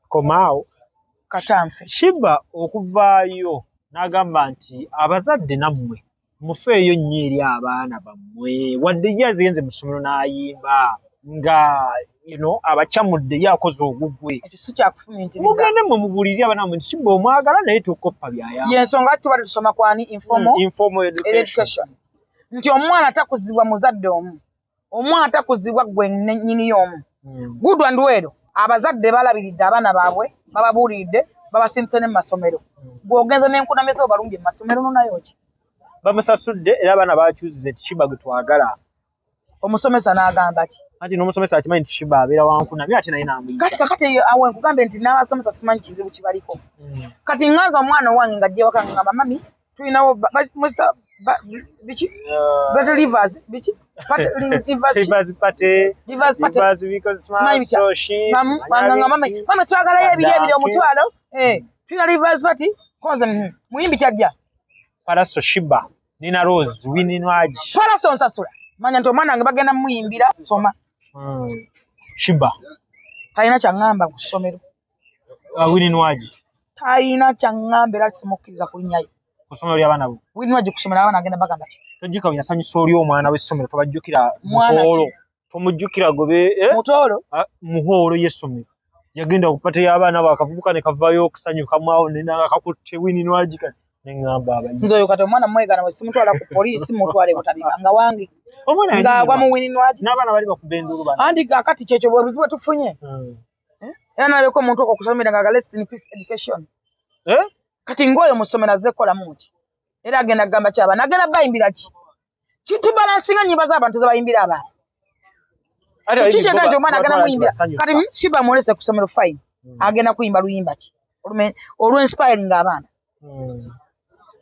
Komaawo. Katanfe. Sheebah okuvaayo n'agamba nti abazadde nammwe mufeeyo nnyo eri abaana bammwe wadde ye azigenze mu ssomero n'ayimba nga abacamudde ye akoze ogugwe. Ekyo si kyakufumiitiriza. Mugende mmwe mubuulirire abaana bammwe nti Sheebah omwagala naye tokkoppa by'ayamba. Y'ensonga tuba tusoma kwani informal Informal education. education. Nti omwana takuzibwa muzadde omu. Omwana takuzibwa ggwe nnyini omu. Good and well, abazadde balabiridde abaana baabwe, bababuuliridde, babasindise ne mu masomero. Gw'ogenze n'enkunamyo balungi mu masomero n'onayo ki? Bamusasudde era abaana bakyusize nti Sheebah gwe twagala. Omusomesa n'agamba ki? Anti n'omusomesa akimanyi nti Sheebah abeera wankunamyo ate naye n'amuyita. Kati kakati awo nkugambye nti n'abasomesa simanyi kizibu kibaliko. Kati nganze omwana owange ng'ajja ewaka ngamba mami tulinawo biki? Better livers, biki? Party, livers ki? Livers party. Livers party. Livers because Simanyi bitya. so she, Mamu, simanyi ngamba mami, biki. mami twagalayo ebiri ebiri Kaddanke. omutwalo. Tulina livers party. Konze, muyimbi kyajja. Pallaso Sheebah, Nina Rose, Winnie Nwagi. Pallaso nsasula. Manya nti omwana wange bagenda muyimbira soma. Sheebah. Talina kyaŋŋamba ku ssomero. Winnie Nwagi. Talina kyaŋŋamba era simukkiriza kulinnyayo. Ku ssomero ly'abaana bo. Winnie Nwagi ku ssomero abaana agenda bagamba ki? Tojjuka bwe yasanyusa oli omwana w'essomero tobajjukira Mwana ki? muhoolo. Tomujjukira gobe, Mutoolo? Muhoolo y'essomero. Yagenda ku pate y'abaana bo akavubuka ne kavaayo okusanyukamu awo ne nanga kakutte Winnie Nwagi kati. Ne ŋŋamba abayizi. Nze oyo kati omwana mwegaana bwe simutwala ku poliisi mutwale Butabika nga wange. Omwana Ng'agwa mu yanyumirwa. Winnie Nwagi. N'abaana bali bakuba enduulu bano. Andi kaakati kyekyo bwe buzibu bwe tufunye. Era nalabeko omuntu okwo okusomera nga rest in peace education. Kati ng'oyo mu ssomero azze kukolamu ki? Era agenda kugamba ki abaana? Agenda bayimbira ki? Kitubalansinga nyimba z'abantu zebayimbira abaana. Kiki kyega nti omwana agenda muyimbira kati Shiba mwolese ku ssomero fine, agenda kuyimba luyimba ki olw inspiring abaana?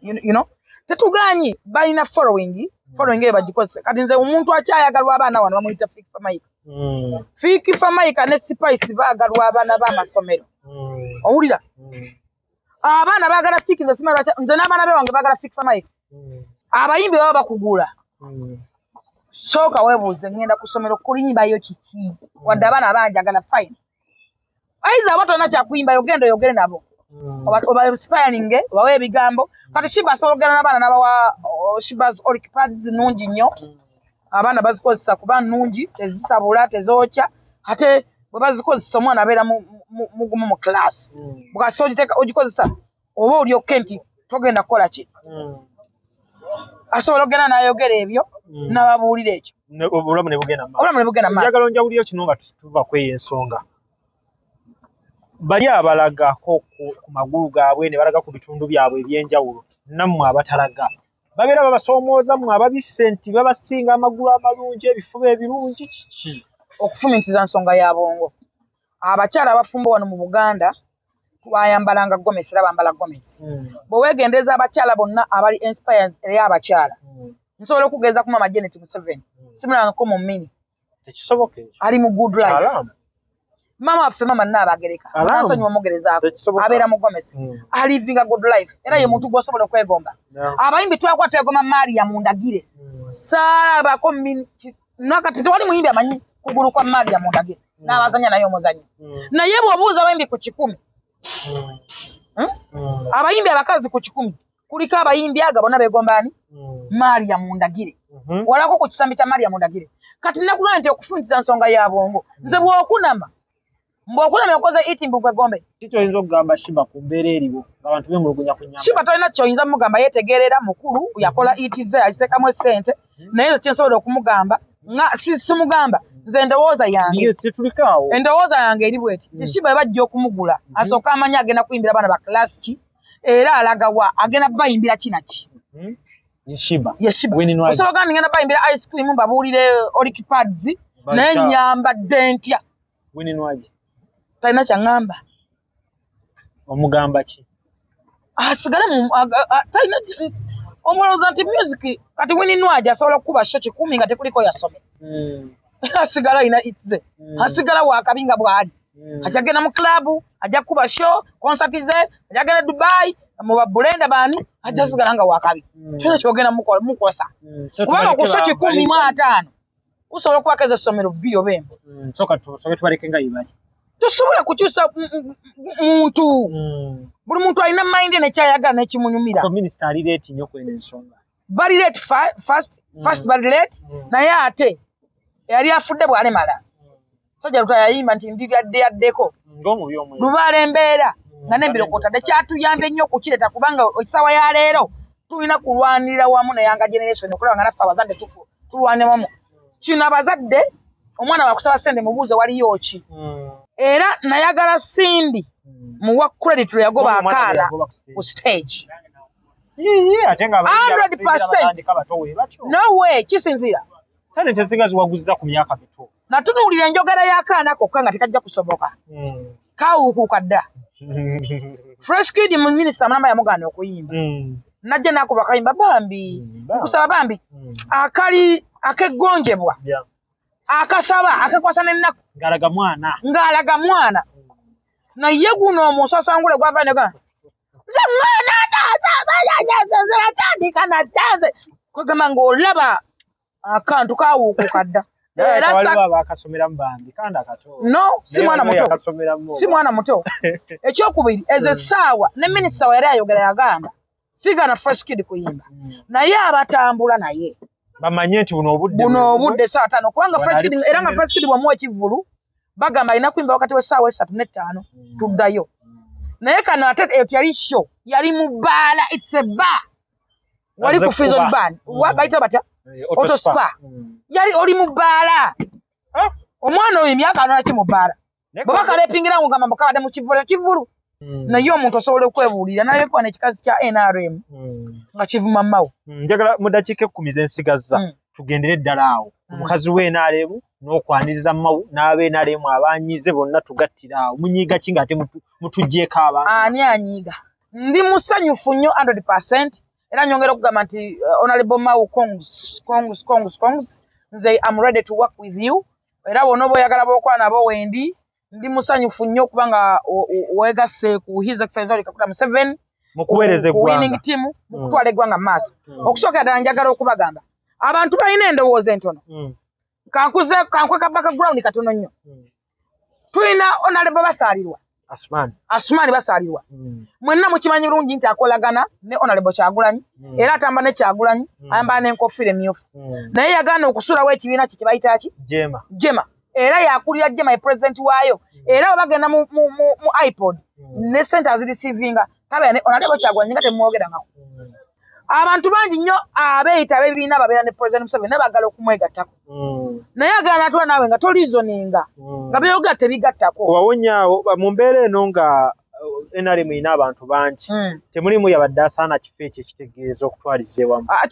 You know, tetuganyi balina following, following eyo bagikozesa. Kati nze omuntu akyayagalwa abaana wano bamuyita Fik Fameica. Fik Fameica ne Spice baagalwa abaana b'amasomero. Owulira abaana baagala Fik. Nze simanyi nze n'abaana be wange baagala Fik Fameica. Abayimbi baba bakugula, sooka weebuuze, ngenda ku ssomero kuliyimbayo kiki? Wadde abaana banjagala, fine, aiza aba tolina kyakuyimbayo, genda oyogere nabo, oba inspiring, obawe ebigambo. Kati Shiba asobola okugenda n'abaana n'abawa Shiba's Olic pads, nungi nnyo, abaana bazikozesa kuba nnungi, tezisabula, tezookya, ate bwe bazikozesa omwana abeera mugumu mu class. Bw'asi ogikozesa oba olyokke nti togenda kukola ki. Asobola okugenda n'ayogera ebyo n'ababuulira ekyo. Obulamu ne bugenda mu maaso. Obulamu ne bugenda mu maaso. Njagala onjawulire kino nga tuva ku eyo ensonga. Bali abalagako ku magulu gaabwe ne balaga ku bitundu byabwe ebyenjawulo, nammwe abatalaga babeera babasoomooza mmwe ababisse nti babasinga amagulu amalungi, ebifuba ebirungi, kiki? Okufumiitiriza nsonga ya bwongo. Abakyala abafumbo wano mu Buganda twayambalanga gomesi, era bambala gomesi. Bwe weegendereza abakyala bonna abali inspired eri abakyala, nsobola okugeza ku Mama Janet Museveni, simulangako mu mini. Tekisoboka ekyo. Ali mu good life. Alaamu. Mama waffe mama Nnaabagereka, Alaamu. nansonyiwa omugerezaako, Tekisoboka. abeera mu gomesi, alivinga good life, era ye muntu gw'osobola okwegomba. Abayimbi twakuba twegomba Maria Mundagire. Saalabako nakati tewali muyimbi amanyi kugulu kwa Maria Mundagire n'abazanya naye omuzannyo. Naye bw'obuuza abayimbi ku 100, Abayimbi abakazi ku 100, kuliko abayimbi aga bonna begomba ani? Maria Mundagire. Walako ku kisambi kya Maria Mundagire? Kati nakugamba nti okufundiza nsonga ya bwongo. Nze bw'okunama, mbw'okunama okoze itimbu kwegombe. Kiki oyinza okugamba Shiba ku mbeera eriwo ng'abantu bemulugunya ku nyamba? Shiba tolina kyoyinza mugamba, yeetegerera mukulu, yakola itize, agiteekamu esente. Naye nze kyensobola okumugamba nga simugamba, nze endowooza yange, Yes, tetulikaawo. endowooza yange eri bweti ti Shiba bajja okumugula, asooka amanyi agenda kuyimbira abaana ba class ki, era alaga wa agenda bayimbira ki naki. Ye Shiba. Ye Shiba. Winnie Nwagi. Osobola ogamba ngenda bayimbira ice cream, mbabuulire Olic pads, naye Balikyawa. nyambadde ntya? Winnie Nwagi. Talina kyaŋŋamba. Omugamba ki? Asigale mu talina omulowooza nti music. Kati Winnie Nwagi asobola okukuba show 100 nga tekuliko yasome, era asigala alina itze, asigala wakabi nga bw'ali. Ajja genda mu club, ajja kukuba show, concert ze, ajja genda Dubai mu babulenda baani, ajja sigala nga wakabi. Tolina kyogenda mukosa, So kubanga tubaleke ku show 150 kusobola okubako ezo essomero bbiri oba emu. Soka tusoke tubaleke nga yebali. Tosobola kukyusa muntu. Buli muntu alina mind nekyayagala nekimunyumira. So minisita ali late nnyo kweno ensonga. Bali late first, first bali late, naye ate yali afudde bw'alemala. Sajja Luta yayimba nti ndiryadde yaddeko Ng'omubi omwe. lubaala embeera nga n'embiro kwotadde kyatuyambye nnyo okukireeta, kubanga ekisaawa ya leero tulina kulwanirira wamu ne younger generation okulaba nga naffe abazadde tulwanira wamu kino. Abazadde, omwana wakusaba ssente, mubuuze waliyo ki. Era nayagala Cindy muwa credit lwe yagoba Omwana akaana yagoba ku stage. Ku stage. Yee, ate nga abayimbi 100%. abasinga batandika bato we batyo. No way, kisinziira. Talent ezisinga ziwaguzza ku myaka mito. Natunuulira enjogera y'akaana kokka nga tekajja kusoboka, kawuukuuka dda. Fresh Kid mu minisita mulamba yamugaana okuyimba, najja n'akuba kayimba bambi, nkusaba bambi, akali akeggonjebwa, akasaba, akekwasa n'ennaku. Ng'alaga mwana. Ng'alaga mwana, naye guno omusasangule gwava nega nze mwana natandika natanze kwegamba ng'olaba akantu kawuukuka dda. Era waliwo abakasomeramu bambi kandi akato. No, si mwana muto. Yakasomeramu. Si mwana muto. Ekyokubiri, ezo essaawa ne minisita we yali ayogera yagamba sigana Fresh Kid kuyimba, naye abatambula naye bamanye nti buno obudde buno obudde saa 5, kubanga Wano Fresh ali Kid era nga kusomera. Fresh Kid bwamuwa ekivvulu bagamba alina kuyimba wakati w'essaawa 3 ne 5, tuddayo. Naye kano ate eyo teyali show, yali mu bbaala, it's a bar, wali ku Azze Free Zone kuba. Ban bayita batya? Auto Spa. Yali oli mu bbaala. Ah. Omwana oyo emyaka anonaki mu bbaala? Naye bwe bakalepingira ngugamba mukabadde mu kivulu kivulu. Naye omuntu osobola okwebuulira nalabekuba n'ekikazi kya NRM nga kivuma Mao. Njagala mu ddakiika 10 zensigazza tugendere ddala awo. Omukazi w'NRM n'okwaniriza Mao n'aba NRM abanyiize bonna tugattire awo. Munyiiga ki ng'ate mutuggyeeko abantu? Ani anyiiga? Ndi musanyufu nnyo 100%, era nyongera okugamba nti Honorable Mao, congs, congs, congs, congs. Nze am ready to work with you, era bw'onooba oyagala b'okola nabo wendi. Ndi musanyufu nnyo okubanga weegasse ku His Excellency Yoweri Kaguta Museveni mu kuweereza ku winning eggwanga. team, mu kutwala eggwanga mu maaso. Okusookera ddala, njagala okubagamba abantu balina endowooza entono. Kankuze kankweka background katono nnyo. Tulina Honorable Basaalirwa. Asumani. Asumaani Basaalirwa. Mwenna mukimanyi bulungi nti akolagana ne Honorable Kyagulanyi, era atamba ne Kyagulanyi, ayambala n'enkofiira emyufu. Naye yagaana okusuulawo ekibiina kye kyebayita ki? Jema. Jema. Era yakulira Jema, ye president waayo. Era bwe bagenda mu IPOD ne sente azireceivinga, tabeera ne Honorable Kyagulanyi nga temwogerangako. Abantu bangi nnyo abeeyita ab'ebibiina babeera ne President Museveni, naye baagala okumwegattako, naye agaana atula naawe nga toreasoninga, nga byogera tebigattako. Kubawonyaawo mu mbeera eno nga NRM erina abantu bangi, temulimu yabadde asaana kifo ekyo ekitegeeza okutwaliza ewamu? Ah,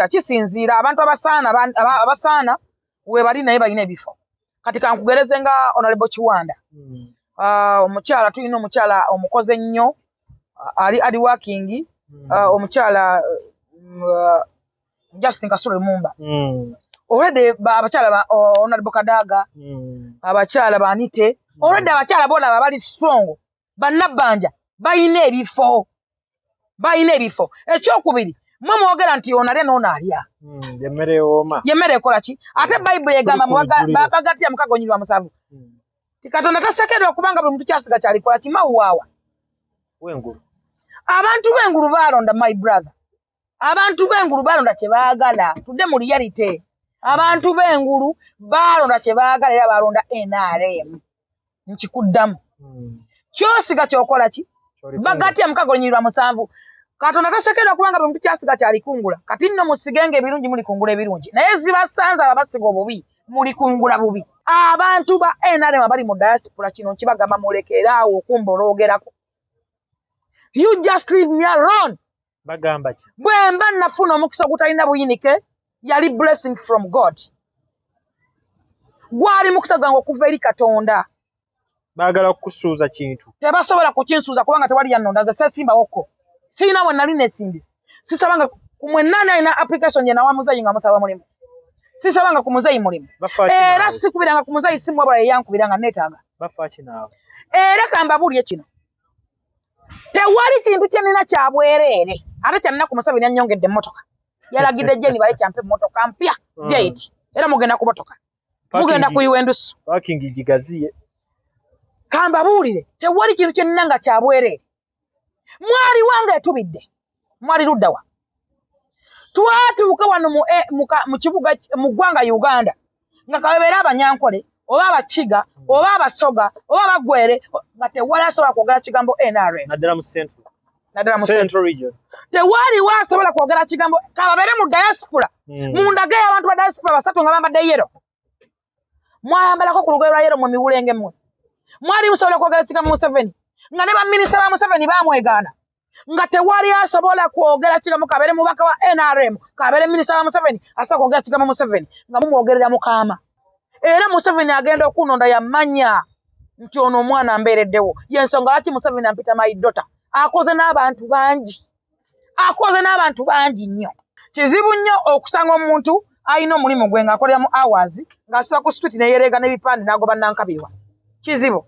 kisinziira abantu abasaana abasaana we bali, naye balina ebifo. Kati kankugereze nga Honorable Kiwanda. Ah, omukyala, tulina omukyala omukoze ennyo, ah, ali ali working. Ah, omukyala Justin Kasule Lumumba. Already abakyala ba Honorable Kadaga, abakyala banite already, abakyala bolaba bali strong, bannabbanja balina ebifo, balina ebifo. Ekyokubiri, mwe mwogera nti ono alya n'ono alya. Emmere ewooma. Yemmere ekola ki? Ate Bayibuli egamba Tuli ku lujjuliro. Bagatira 6:7 ti Katonda tasekerwa, kubanga buli muntu kyasiga kyalikola kimawuwaawa. Wengulu. Abantu b'engulu baalonda, my brother, abantu b'engulu baalonda kye baagala. Tudde mu reality, abantu b'engulu baalonda kye baagala, era baalonda NRM. Nkikuddamu, kyosiga kyokola ki? Bagatya 6:7, Katonda tasekerwa, kubanga buli muntu kyasiga kyalikungula. Kati nno musigenga ebirungi, mulikungula ebirungi, naye zibasanze abo abasiga obubi, mulikungula bubi. Abantu ba NRM abali mu diaspora, kino nkibagamba, mulekeraawo okumboloogerako. You just leave me alone. Bagamba ki? Bwe mba nafuna omukisa ogutalina buyinike, yali blessing from God, gwali mukisa gwange okuva eri Katonda. Baagala kukusuuza kintu. Tebasobola kukinsuuza, kubanga tewali yannonda. Nze seesimbawokko, siina we nali nesimbye. Sisabanga ku mwennaani alina application gye nawa muzeeyi nga musaba mulimu, sisabanga ku muzeeyi mulimu. Bafa ki Era naawe? sikubiranga ku muzeeyi simu, wabula yeyankubira nga neetaaga. Bafa ki naawe? Era kambabuulye kino, tewali kintu kye nnina kya bwereere. Ate kyannaku, Museveni annyongedde emmotoka, yalagidde Jeni bale kyampa emmotoka mpya. V8. Era mugenda kubotoka, mugenda kuyiwa endusu. Parking gigaziye. Kambabuulire, tewali kintu kye nnina nga kya bwereere. Mwali wange etubidde, mwali luddawa? Twatuuka wano mu kibuga, mu ggwanga Uganda, nga kabebeera Abanyankole oba Abakiga oba Abasoga oba Abagwere, nga tewali asobola kwogera kigambo NRM. Naddala mu central. Naddala mu Central. Central region. Tewaliwo asobola kwogera kigambo, kababeere mu diaspora. Mundage abantu ba diaspora basatu nga bambadde yellow. Mwayambalako ku lugoye lwa yellow mu miwulenge mmwe? Mwali musobola kwogera kigambo Museveni, nga ne baminisita ba Museveni bamwegaana, nga tewali asobola kwogera kigambo, kabeere mubaka wa NRM, kabeere minisita wa Museveni, asobola kwogera kigambo Museveni, nga mumwogerera mukaama. Era Museveni agenda okunonda yamanya nti ono omwana mbeereddewo. Yensonga lwaki Museveni ampita my daughter. Akoze n'abantu bangi, akoze n'abantu bangi nnyo. Kizibu nnyo okusanga omuntu alina omulimu gwe ng'akolera mu hours, ng'asiba ku street neyereega n'ebipande n'agoba nankabirwa. Kizibu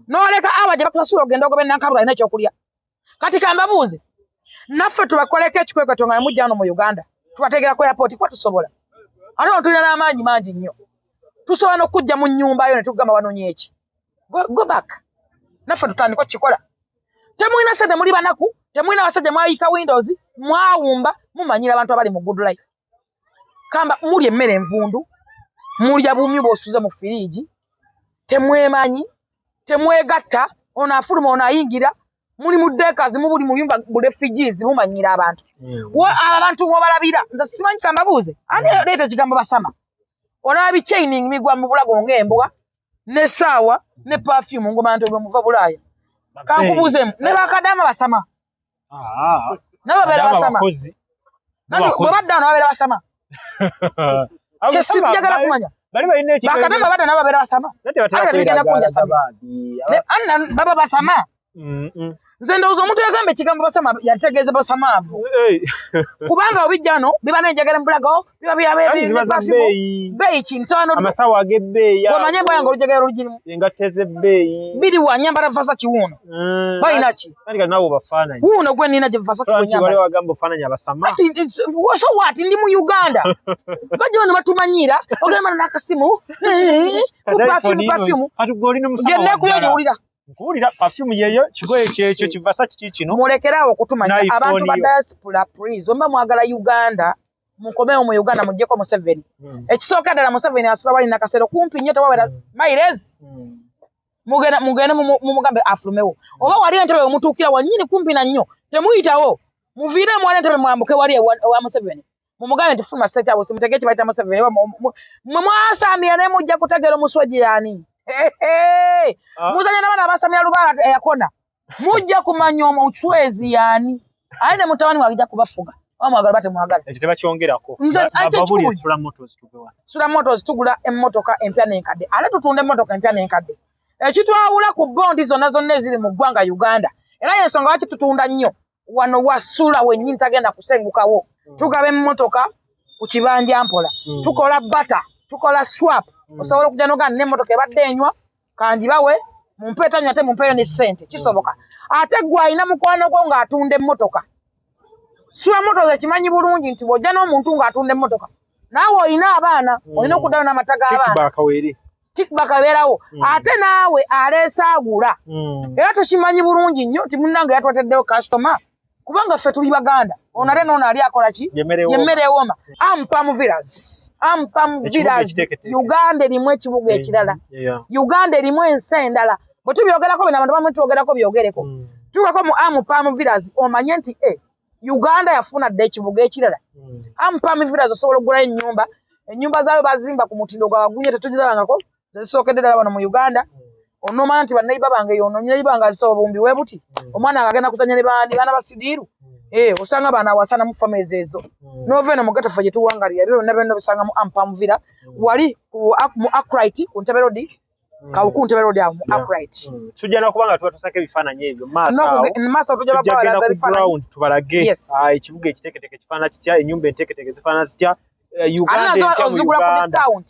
n'oleka awa gye bakusasula ogenda ogoba enankabirwa alina ekyokulya. Kati kambabuuze, naffe tubakoleko ekikwekweto nga mujja wano mu Uganda, tubategera ku airport, kuba tusobola. Ate ono tulina n'amaanyi mangi nnyo, tusobola n'okujja mu nnyumba yo ne tugamba wanonye eki. Go back. Naffe tutandika okukikola. Temulina sente, muli banaku, temulina basajja, mwayika windows, mwawumba, mumanyira abantu abali mu good life. Kamba mulya emmere envundu, mulya bumyu bw'osuze mu firiigi, temwemanyi, temwegatta. Ono afuluma, ono ayingira, muli mu dekazi, mubuli mu byumba bu refugees, mumanyira abantu. Abo abantu mwobalabira, nze simanyi. Kambabuuze, ani leeta ekigambo basama? Olaba bichaining migwa mu bulago ng'embwa, n'essaawa ne perfume, ngoma nti muva Bulaaya. Kankubuuzeemu, ne bakadaama basama? Ah. Nabo babeera basama? Bwe badda wano babeera basama? Kyesijagala kumanya. Bakadaama badda nabo babeera basama? Ate bigenda kunjasama. Baba basama? Nze ndowooza omuntu yagamba ekigambo basama yategeeza basamaavu, kubanga obijja no biba n'enjagala mubulago, biba byabeeyi kintono. Amasawo ag'ebbeeyi. Omanye embwa yange olujegere olugirimu. Engatto ez'ebbeeyi. Biri wa nyambala Versace wuuno. Balina ki? Kati naawe obafaananyi. Wuuno gwe nnina gye Versace gwe nyambala. Wali wagamba ofaananyi abasama. Ati so what, ndi mu Uganda. Bajja bano batumanyiira, ogenda n'akasimu, ku perfume, perfume. Kati gwe oli n'omusama. Gye neekuyo oniwulira. Nkuwulira perfume yeyo, kigoye kyekyo, kivasa kiki kino. Mulekeraawo okutumanya abantu ba diaspora, please. Bwe muba mwagala Uganda, mukomewo mu Uganda, muggyeko Museveni. Ekisooka ddala, Museveni asula wali Nakasero, kumpi nnyo, tewabeera miles. Mugende mumugambe afulumewo. Oba wali Entebbe wemutuukira wannyini kumpi na nnyo, temuyitawo. Muviiremu wali Entebbe mwambuke wali ewa Museveni. Mumugambe nti fuluma State House, mutegere kye bayita Museveni. Mmwe mwasamira naye mujja kutegeera omusweji y'ani. Muzanya n'abaana abasamira lubaala eyakona. Mujja kumanya omucwezi y'ani. Aye ne mutabani wange ajja kubafuga. Oba mwagala oba temwagala. Ekyo tebakyongerako. Nze ate Babuli Sula Motors tuve wano. Sula Motors tugula emmotoka empya n'enkadde. Ate tutunda emmotoka empya n'enkadde. Ekitwawula ku bondi zonna zonna eziri mu ggwanga Uganda. Era y'ensonga lwaki tutunda nnyo. Wano wasula wennyini tagenda kusengukawo. Tugaba emmotoka ku kibanja mpola. Tukola barter, tukola swap. Osobola okujja n'ogamba n'emmotoka ebadde enywa, kangibawe, mumpe etanywa ate mumpeeyo ne ssente. Kisoboka. Ate ggwe alina mukwano gwo ng'atunda emmotoka. Sula Motors ekimanyi bulungi nti bw'ojja n'omuntu ng'atunda emmotoka, naawe olina abaana, olina okuddayo n'amata g'abaana. Kickback weeri. Kickback ebeerawo. Ate naawe aleese agula. Era tukimanyi bulungi nnyo nti munnange yatwateddeyo customer, kubanga ffe tuli Baganda. Ono ate n'ono ali akola ki? Yemmere ewooma. Ampam Villas. Ampam Villas. Uganda erimu ekibuga ekirala. Uganda erimu ensi endala. Bwe tubyogerako bino abantu bamu twogerako byogereko. Tuukako mu Ampam Villas omanye nti Uganda yafuna dda ekibuga ekirala. Ampam Villas osobola okugulayo ennyumba. Ennyumba zaayo bazimba ku mutindo gwa waggulu nnyo, tetugirabangako. Zisookedde ddala wano mu Uganda. Onoomanya nti bannayiba bange yono, nnayiba bange azitowa obuwumbi bwe buti. Omwana nga agenda kuzannya ne baana ba Sidiiru. Osanga baana awasana mu families ezo. N'ova eno mu ghetto ffe gye tuwangalira, ebyo byonna byonna obisanga mu Ampam Villa. Wali mu Akright ku Ntebe Road. Kawuku Ntebe Road awo mu Akright. Tujja na kubanga tuba tusako ebifaananyi ebyo maaso awo. Maaso awo tujja Tujja babalaga genda ku ebifaananyi. ground tubalage, ekibuga ekiteeketeeke kifaanana kitya, ennyumba enteeketeeke zifaanana zitya. Uganda Ate nazo empya mu ozigula ku Uganda. discount.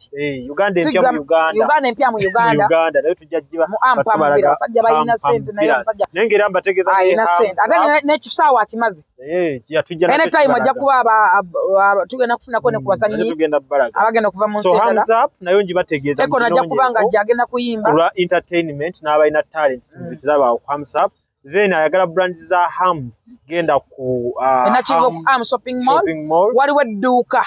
Uganda empya mu Uganda. Uganda empya mu Uganda. Mu Uganda nayo tujja giba Mu Ampam batubalaga Villa, abasajja balina Ampam ssente, naye Villa. omusajja Naye ng'era mbategeeza nti alina ssente. Ate Hamza, n'ekisaawe akimaze. Tujja nakyo Anytime ajja kibalaga. kuba tugenda kufunako ne ku bazannyi Ate tugenda balaga. abagenda okuva mu So nsi endala. Hamza nayo ngibategeeza Eko najja kuba nga ajja agenda kuyimba. Olwa entertainment n'abalina talents zaba ku Hamza. Then ayagala brand za Hams, genda ku Enakivo Ham ku Am Shopping Mall. Shopping Mall. Waliwo edduuka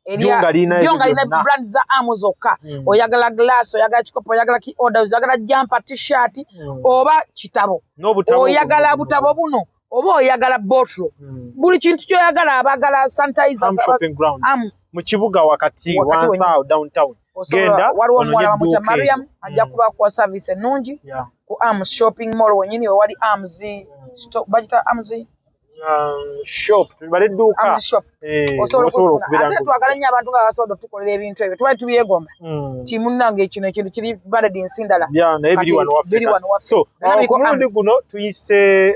Lyo nga lirina lyo ebyo nga lirina byonna. brand za Am zokka. Oyagala glass, oyagala kikopo, oyagala ki order, oyagala jumper, t-shirt, oba kitabo. N'obutabo Oyagala buno. butabo buno, oba oyagala bottle. Buli kintu ky'oyagala, abagala sanitizer, Am Shopping Grounds. Am. Mu kibuga wakati, Wakati wansi awo downtown. Osobola, Genda, waliwo ononye omuwala bamuyita edduuka Mariam, eryo. ajja kuba akuwa service ennungi ku Am Shopping Mall wennyini we wali Amz store, bagita Amz Shop, tubale edduuka. Amz Shop. Osobola Osobola okufuna. okubeera Ate nga twagala nnyo abantu nga basobola otukolera ebintu ebyo, tubali tubyegomba. Ti munnange kino ekintu kiri valid nsi ndala. Yeah, naye biri Kati wano waffe biri kati. wano waffe. So, Byonna biriko ku mulundi Ams. guno tuyise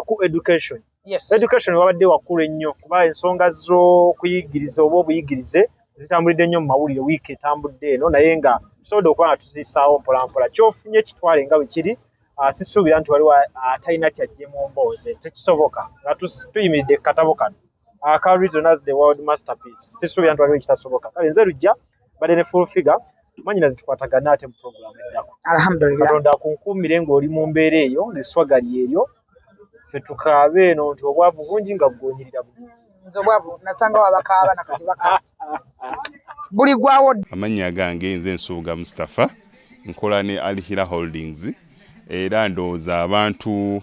ku education. Education wabadde wakkulu ennyo kuba ensonga z'okuyigiriza oba obuyigirize zitambulidde nnyo mu mawulire wiiki etambudde eno, naye nga tusobodde okuba nga tuzisaawo mpolampola. Ky'ofunye kitwale nga bwe kiri. Sisuubira nti waliwo atalina kyajje mu mboozi, tekisoboka nga tuyimiridde ku katabo kano aka Reason as the World Masterpiece. Sisuubira nti waliwo ekitasoboka. Kale nze Lujja badde ne Full Figure, manyina zitukwatagana ate mu program eddako. Alhamdulillah. Katonda akunkuumire ng'oli mu mbeera eyo ng'esswaga lyeryo, ffe tukaabe eno nti obwavu bungi nga bwonyirira bugizi. Nze obwavu nasangawo abakaaba nakati bakaaba buli gwawo. Amannya gange nze Nsubuga Mustapha, nkola ne Al Hila Holdings, era ndowooza abantu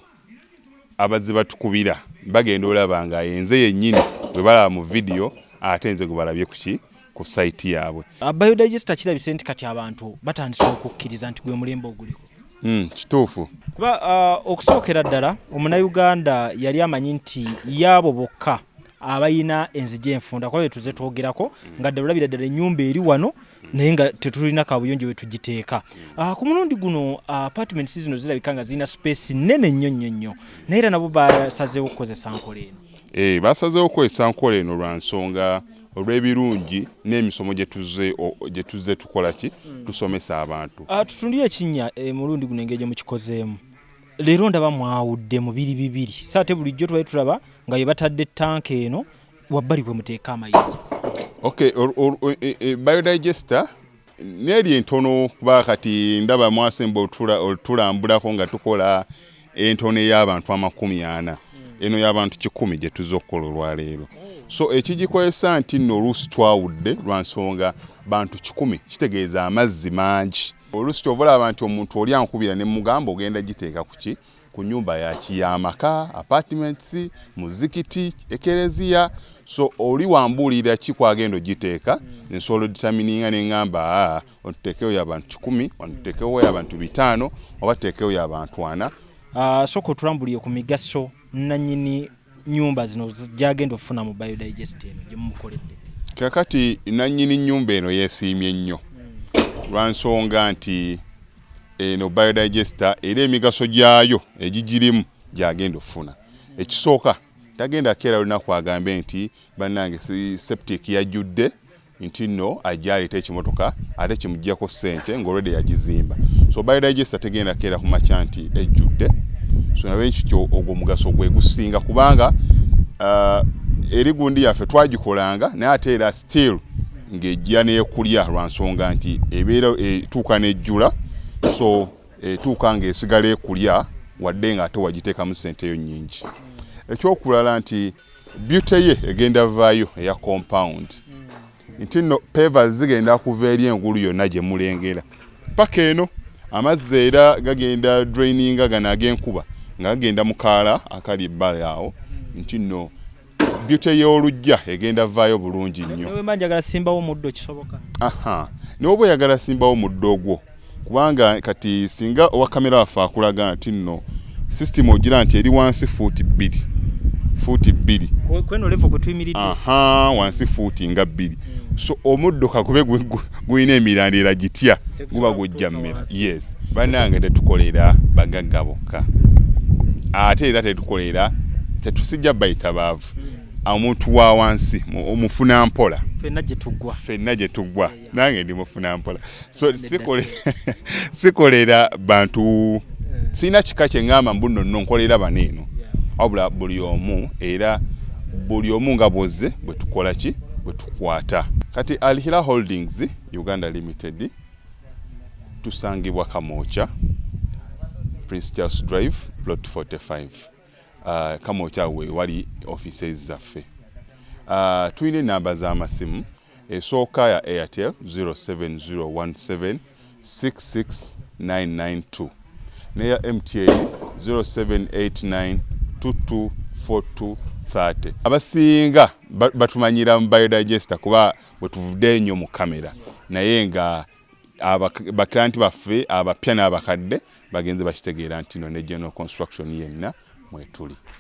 abazze batukubira bagenda olaba nga yenze yennyini bwe balaba mu vidiyo, ate nze gwe balabye kuki ku site yaabwe. Biodigester kirabise nti kati abantu batandise okukkiriza nti gwe mulembe oguliko. Kituufu. Kuba okusookera ddala omunnayuganda yali amanyi nti yaabo bokka abalina enzija enfunda, kuba betuze twogerako nga ddala olabira ddala ennyumba eri wano naye nga tetulina kabuyonjo we tugiteeka. Ku mulundi guno apartments zino zirabika nga zirina space nnene nnyo nnyo nnyo, naye era nabo basazeewo okukozesa nkola eno. Basazeewo okukozesa nkola eno lwa nsonga olw'ebirungi n'emisomo gye tuzze tukola ki, tusomesa abantu. Tutundire ekinnya mulundi guno engeri gye mukikozeemu. Leero ndaba mwawudde mu biri bibiri, so ate bulijjo tubali tulaba nga ye batadde tanka eno wabbali kwe muteeka amayinja. Okay, biodigester neeri entono, kuba kati ndaba mwasemba otulambulako nga tukola entono ey'abantu 40, eno y'abantu 100 gye tuzza okukola olwaleero. So ekigikozesa nti nno oluusi twawudde lwa nsonga bantu 100 kitegeeza amazzi mangi. Oluusi kyova olaba nti omuntu oli ankubira ne mugamba ogenda giteeka ku ki, ku nyumba yaki, y'amaka, apartments, muzikiti, ekereziya. So oli wambuulira ki kwagenda ogiteeka, nsobola odetermininga ne ŋŋamba, aa, otuteekewo y'abantu 100, wano tuteekewo y'abantu 50, oba tuteekewo y'abantu 40. Sooka otulambulire ku migaso nannyini nyumba zino gyagenda okufuna mu biodigest eno gye mumukoledde. Kakati nannyini nnyumba eno yeesiimye nnyo lwa nsonga nti eno biodigester era emigaso gyayo egigirimu gyagenda okufuna. Ekisooka, tagenda keera lunaku agambe nti bannange septic yajjudde, nti nno ajja aleeta ekimotoka ate kimuggyako ssente ng'olwedde yagizimba. So biodigester tegenda keera ku makya nti ejjudde. So nalwekityo ogwo omugaso gwe gusinga, kubanga eri gundi yaffe twagikolanga naye ate era still ng'ejja n'ekulya lwa nsonga nti ebeera etuuka n'ejjula. So etuuka ng'esigala ekulya wadde nga ate wagiteekamu ssente eyo nnyingi. Ekyokulala nti beauty ye egenda vaayo eya compound, nti nno pavers zigenda kuva eri engulu yonna gye mulengera paka eno. Amazzi era gagenda draininga gano ag'enkuba nga gagenda mu kaala akali ebbali awo, nti nno beauty y'oluggya egenda vaayo bulungi nnyo. Newe mba njagala simbawo omuddo, kisoboka? Aha, n'oba oyagala simbawo muddo ogwo, kubanga kati singa owa kamera waffe akulaga nti nno system ogira nti eri wansi fuuti 2, fuuti 2. Kweno level kwe tuyimiridde. Aha, wansi fuuti nga 2. So omuddo kakube gulina emirandira gitya, guba gujja mmera. Yes, bannange, tetukolera bagagga bokka, ate era tetukolera, tetusijja bayita baavu. Omuntu wa wansi omufuna mpola. Ffenna gye tuggwa. Ffenna gye tuggwa, nange ndi mufuna mpola. So sikolera bantu, sirina kika kye ŋŋamba mbu nno nno nkolera bano eno, wabula buli omu, era buli omu nga bwozze bwe tukola ki, bwe tukwata. Kati Alhila Holdings Uganda Limited tusangibwa Kamwokya, Prince Charles Drive, plot 45. Kamwokya we wali offices zaffe. Tulina enamba z'amasimu. Esooka ya Airtel 07017 66992, neya MTN 0789 224230. Abasinga batumanyira mu biodigester kuba bwe tuvudde ennyo mu kamera, naye nga baklienti baffe abapya n'abakadde bagenze bakitegeera nti no ne general construction yenna mwetuli.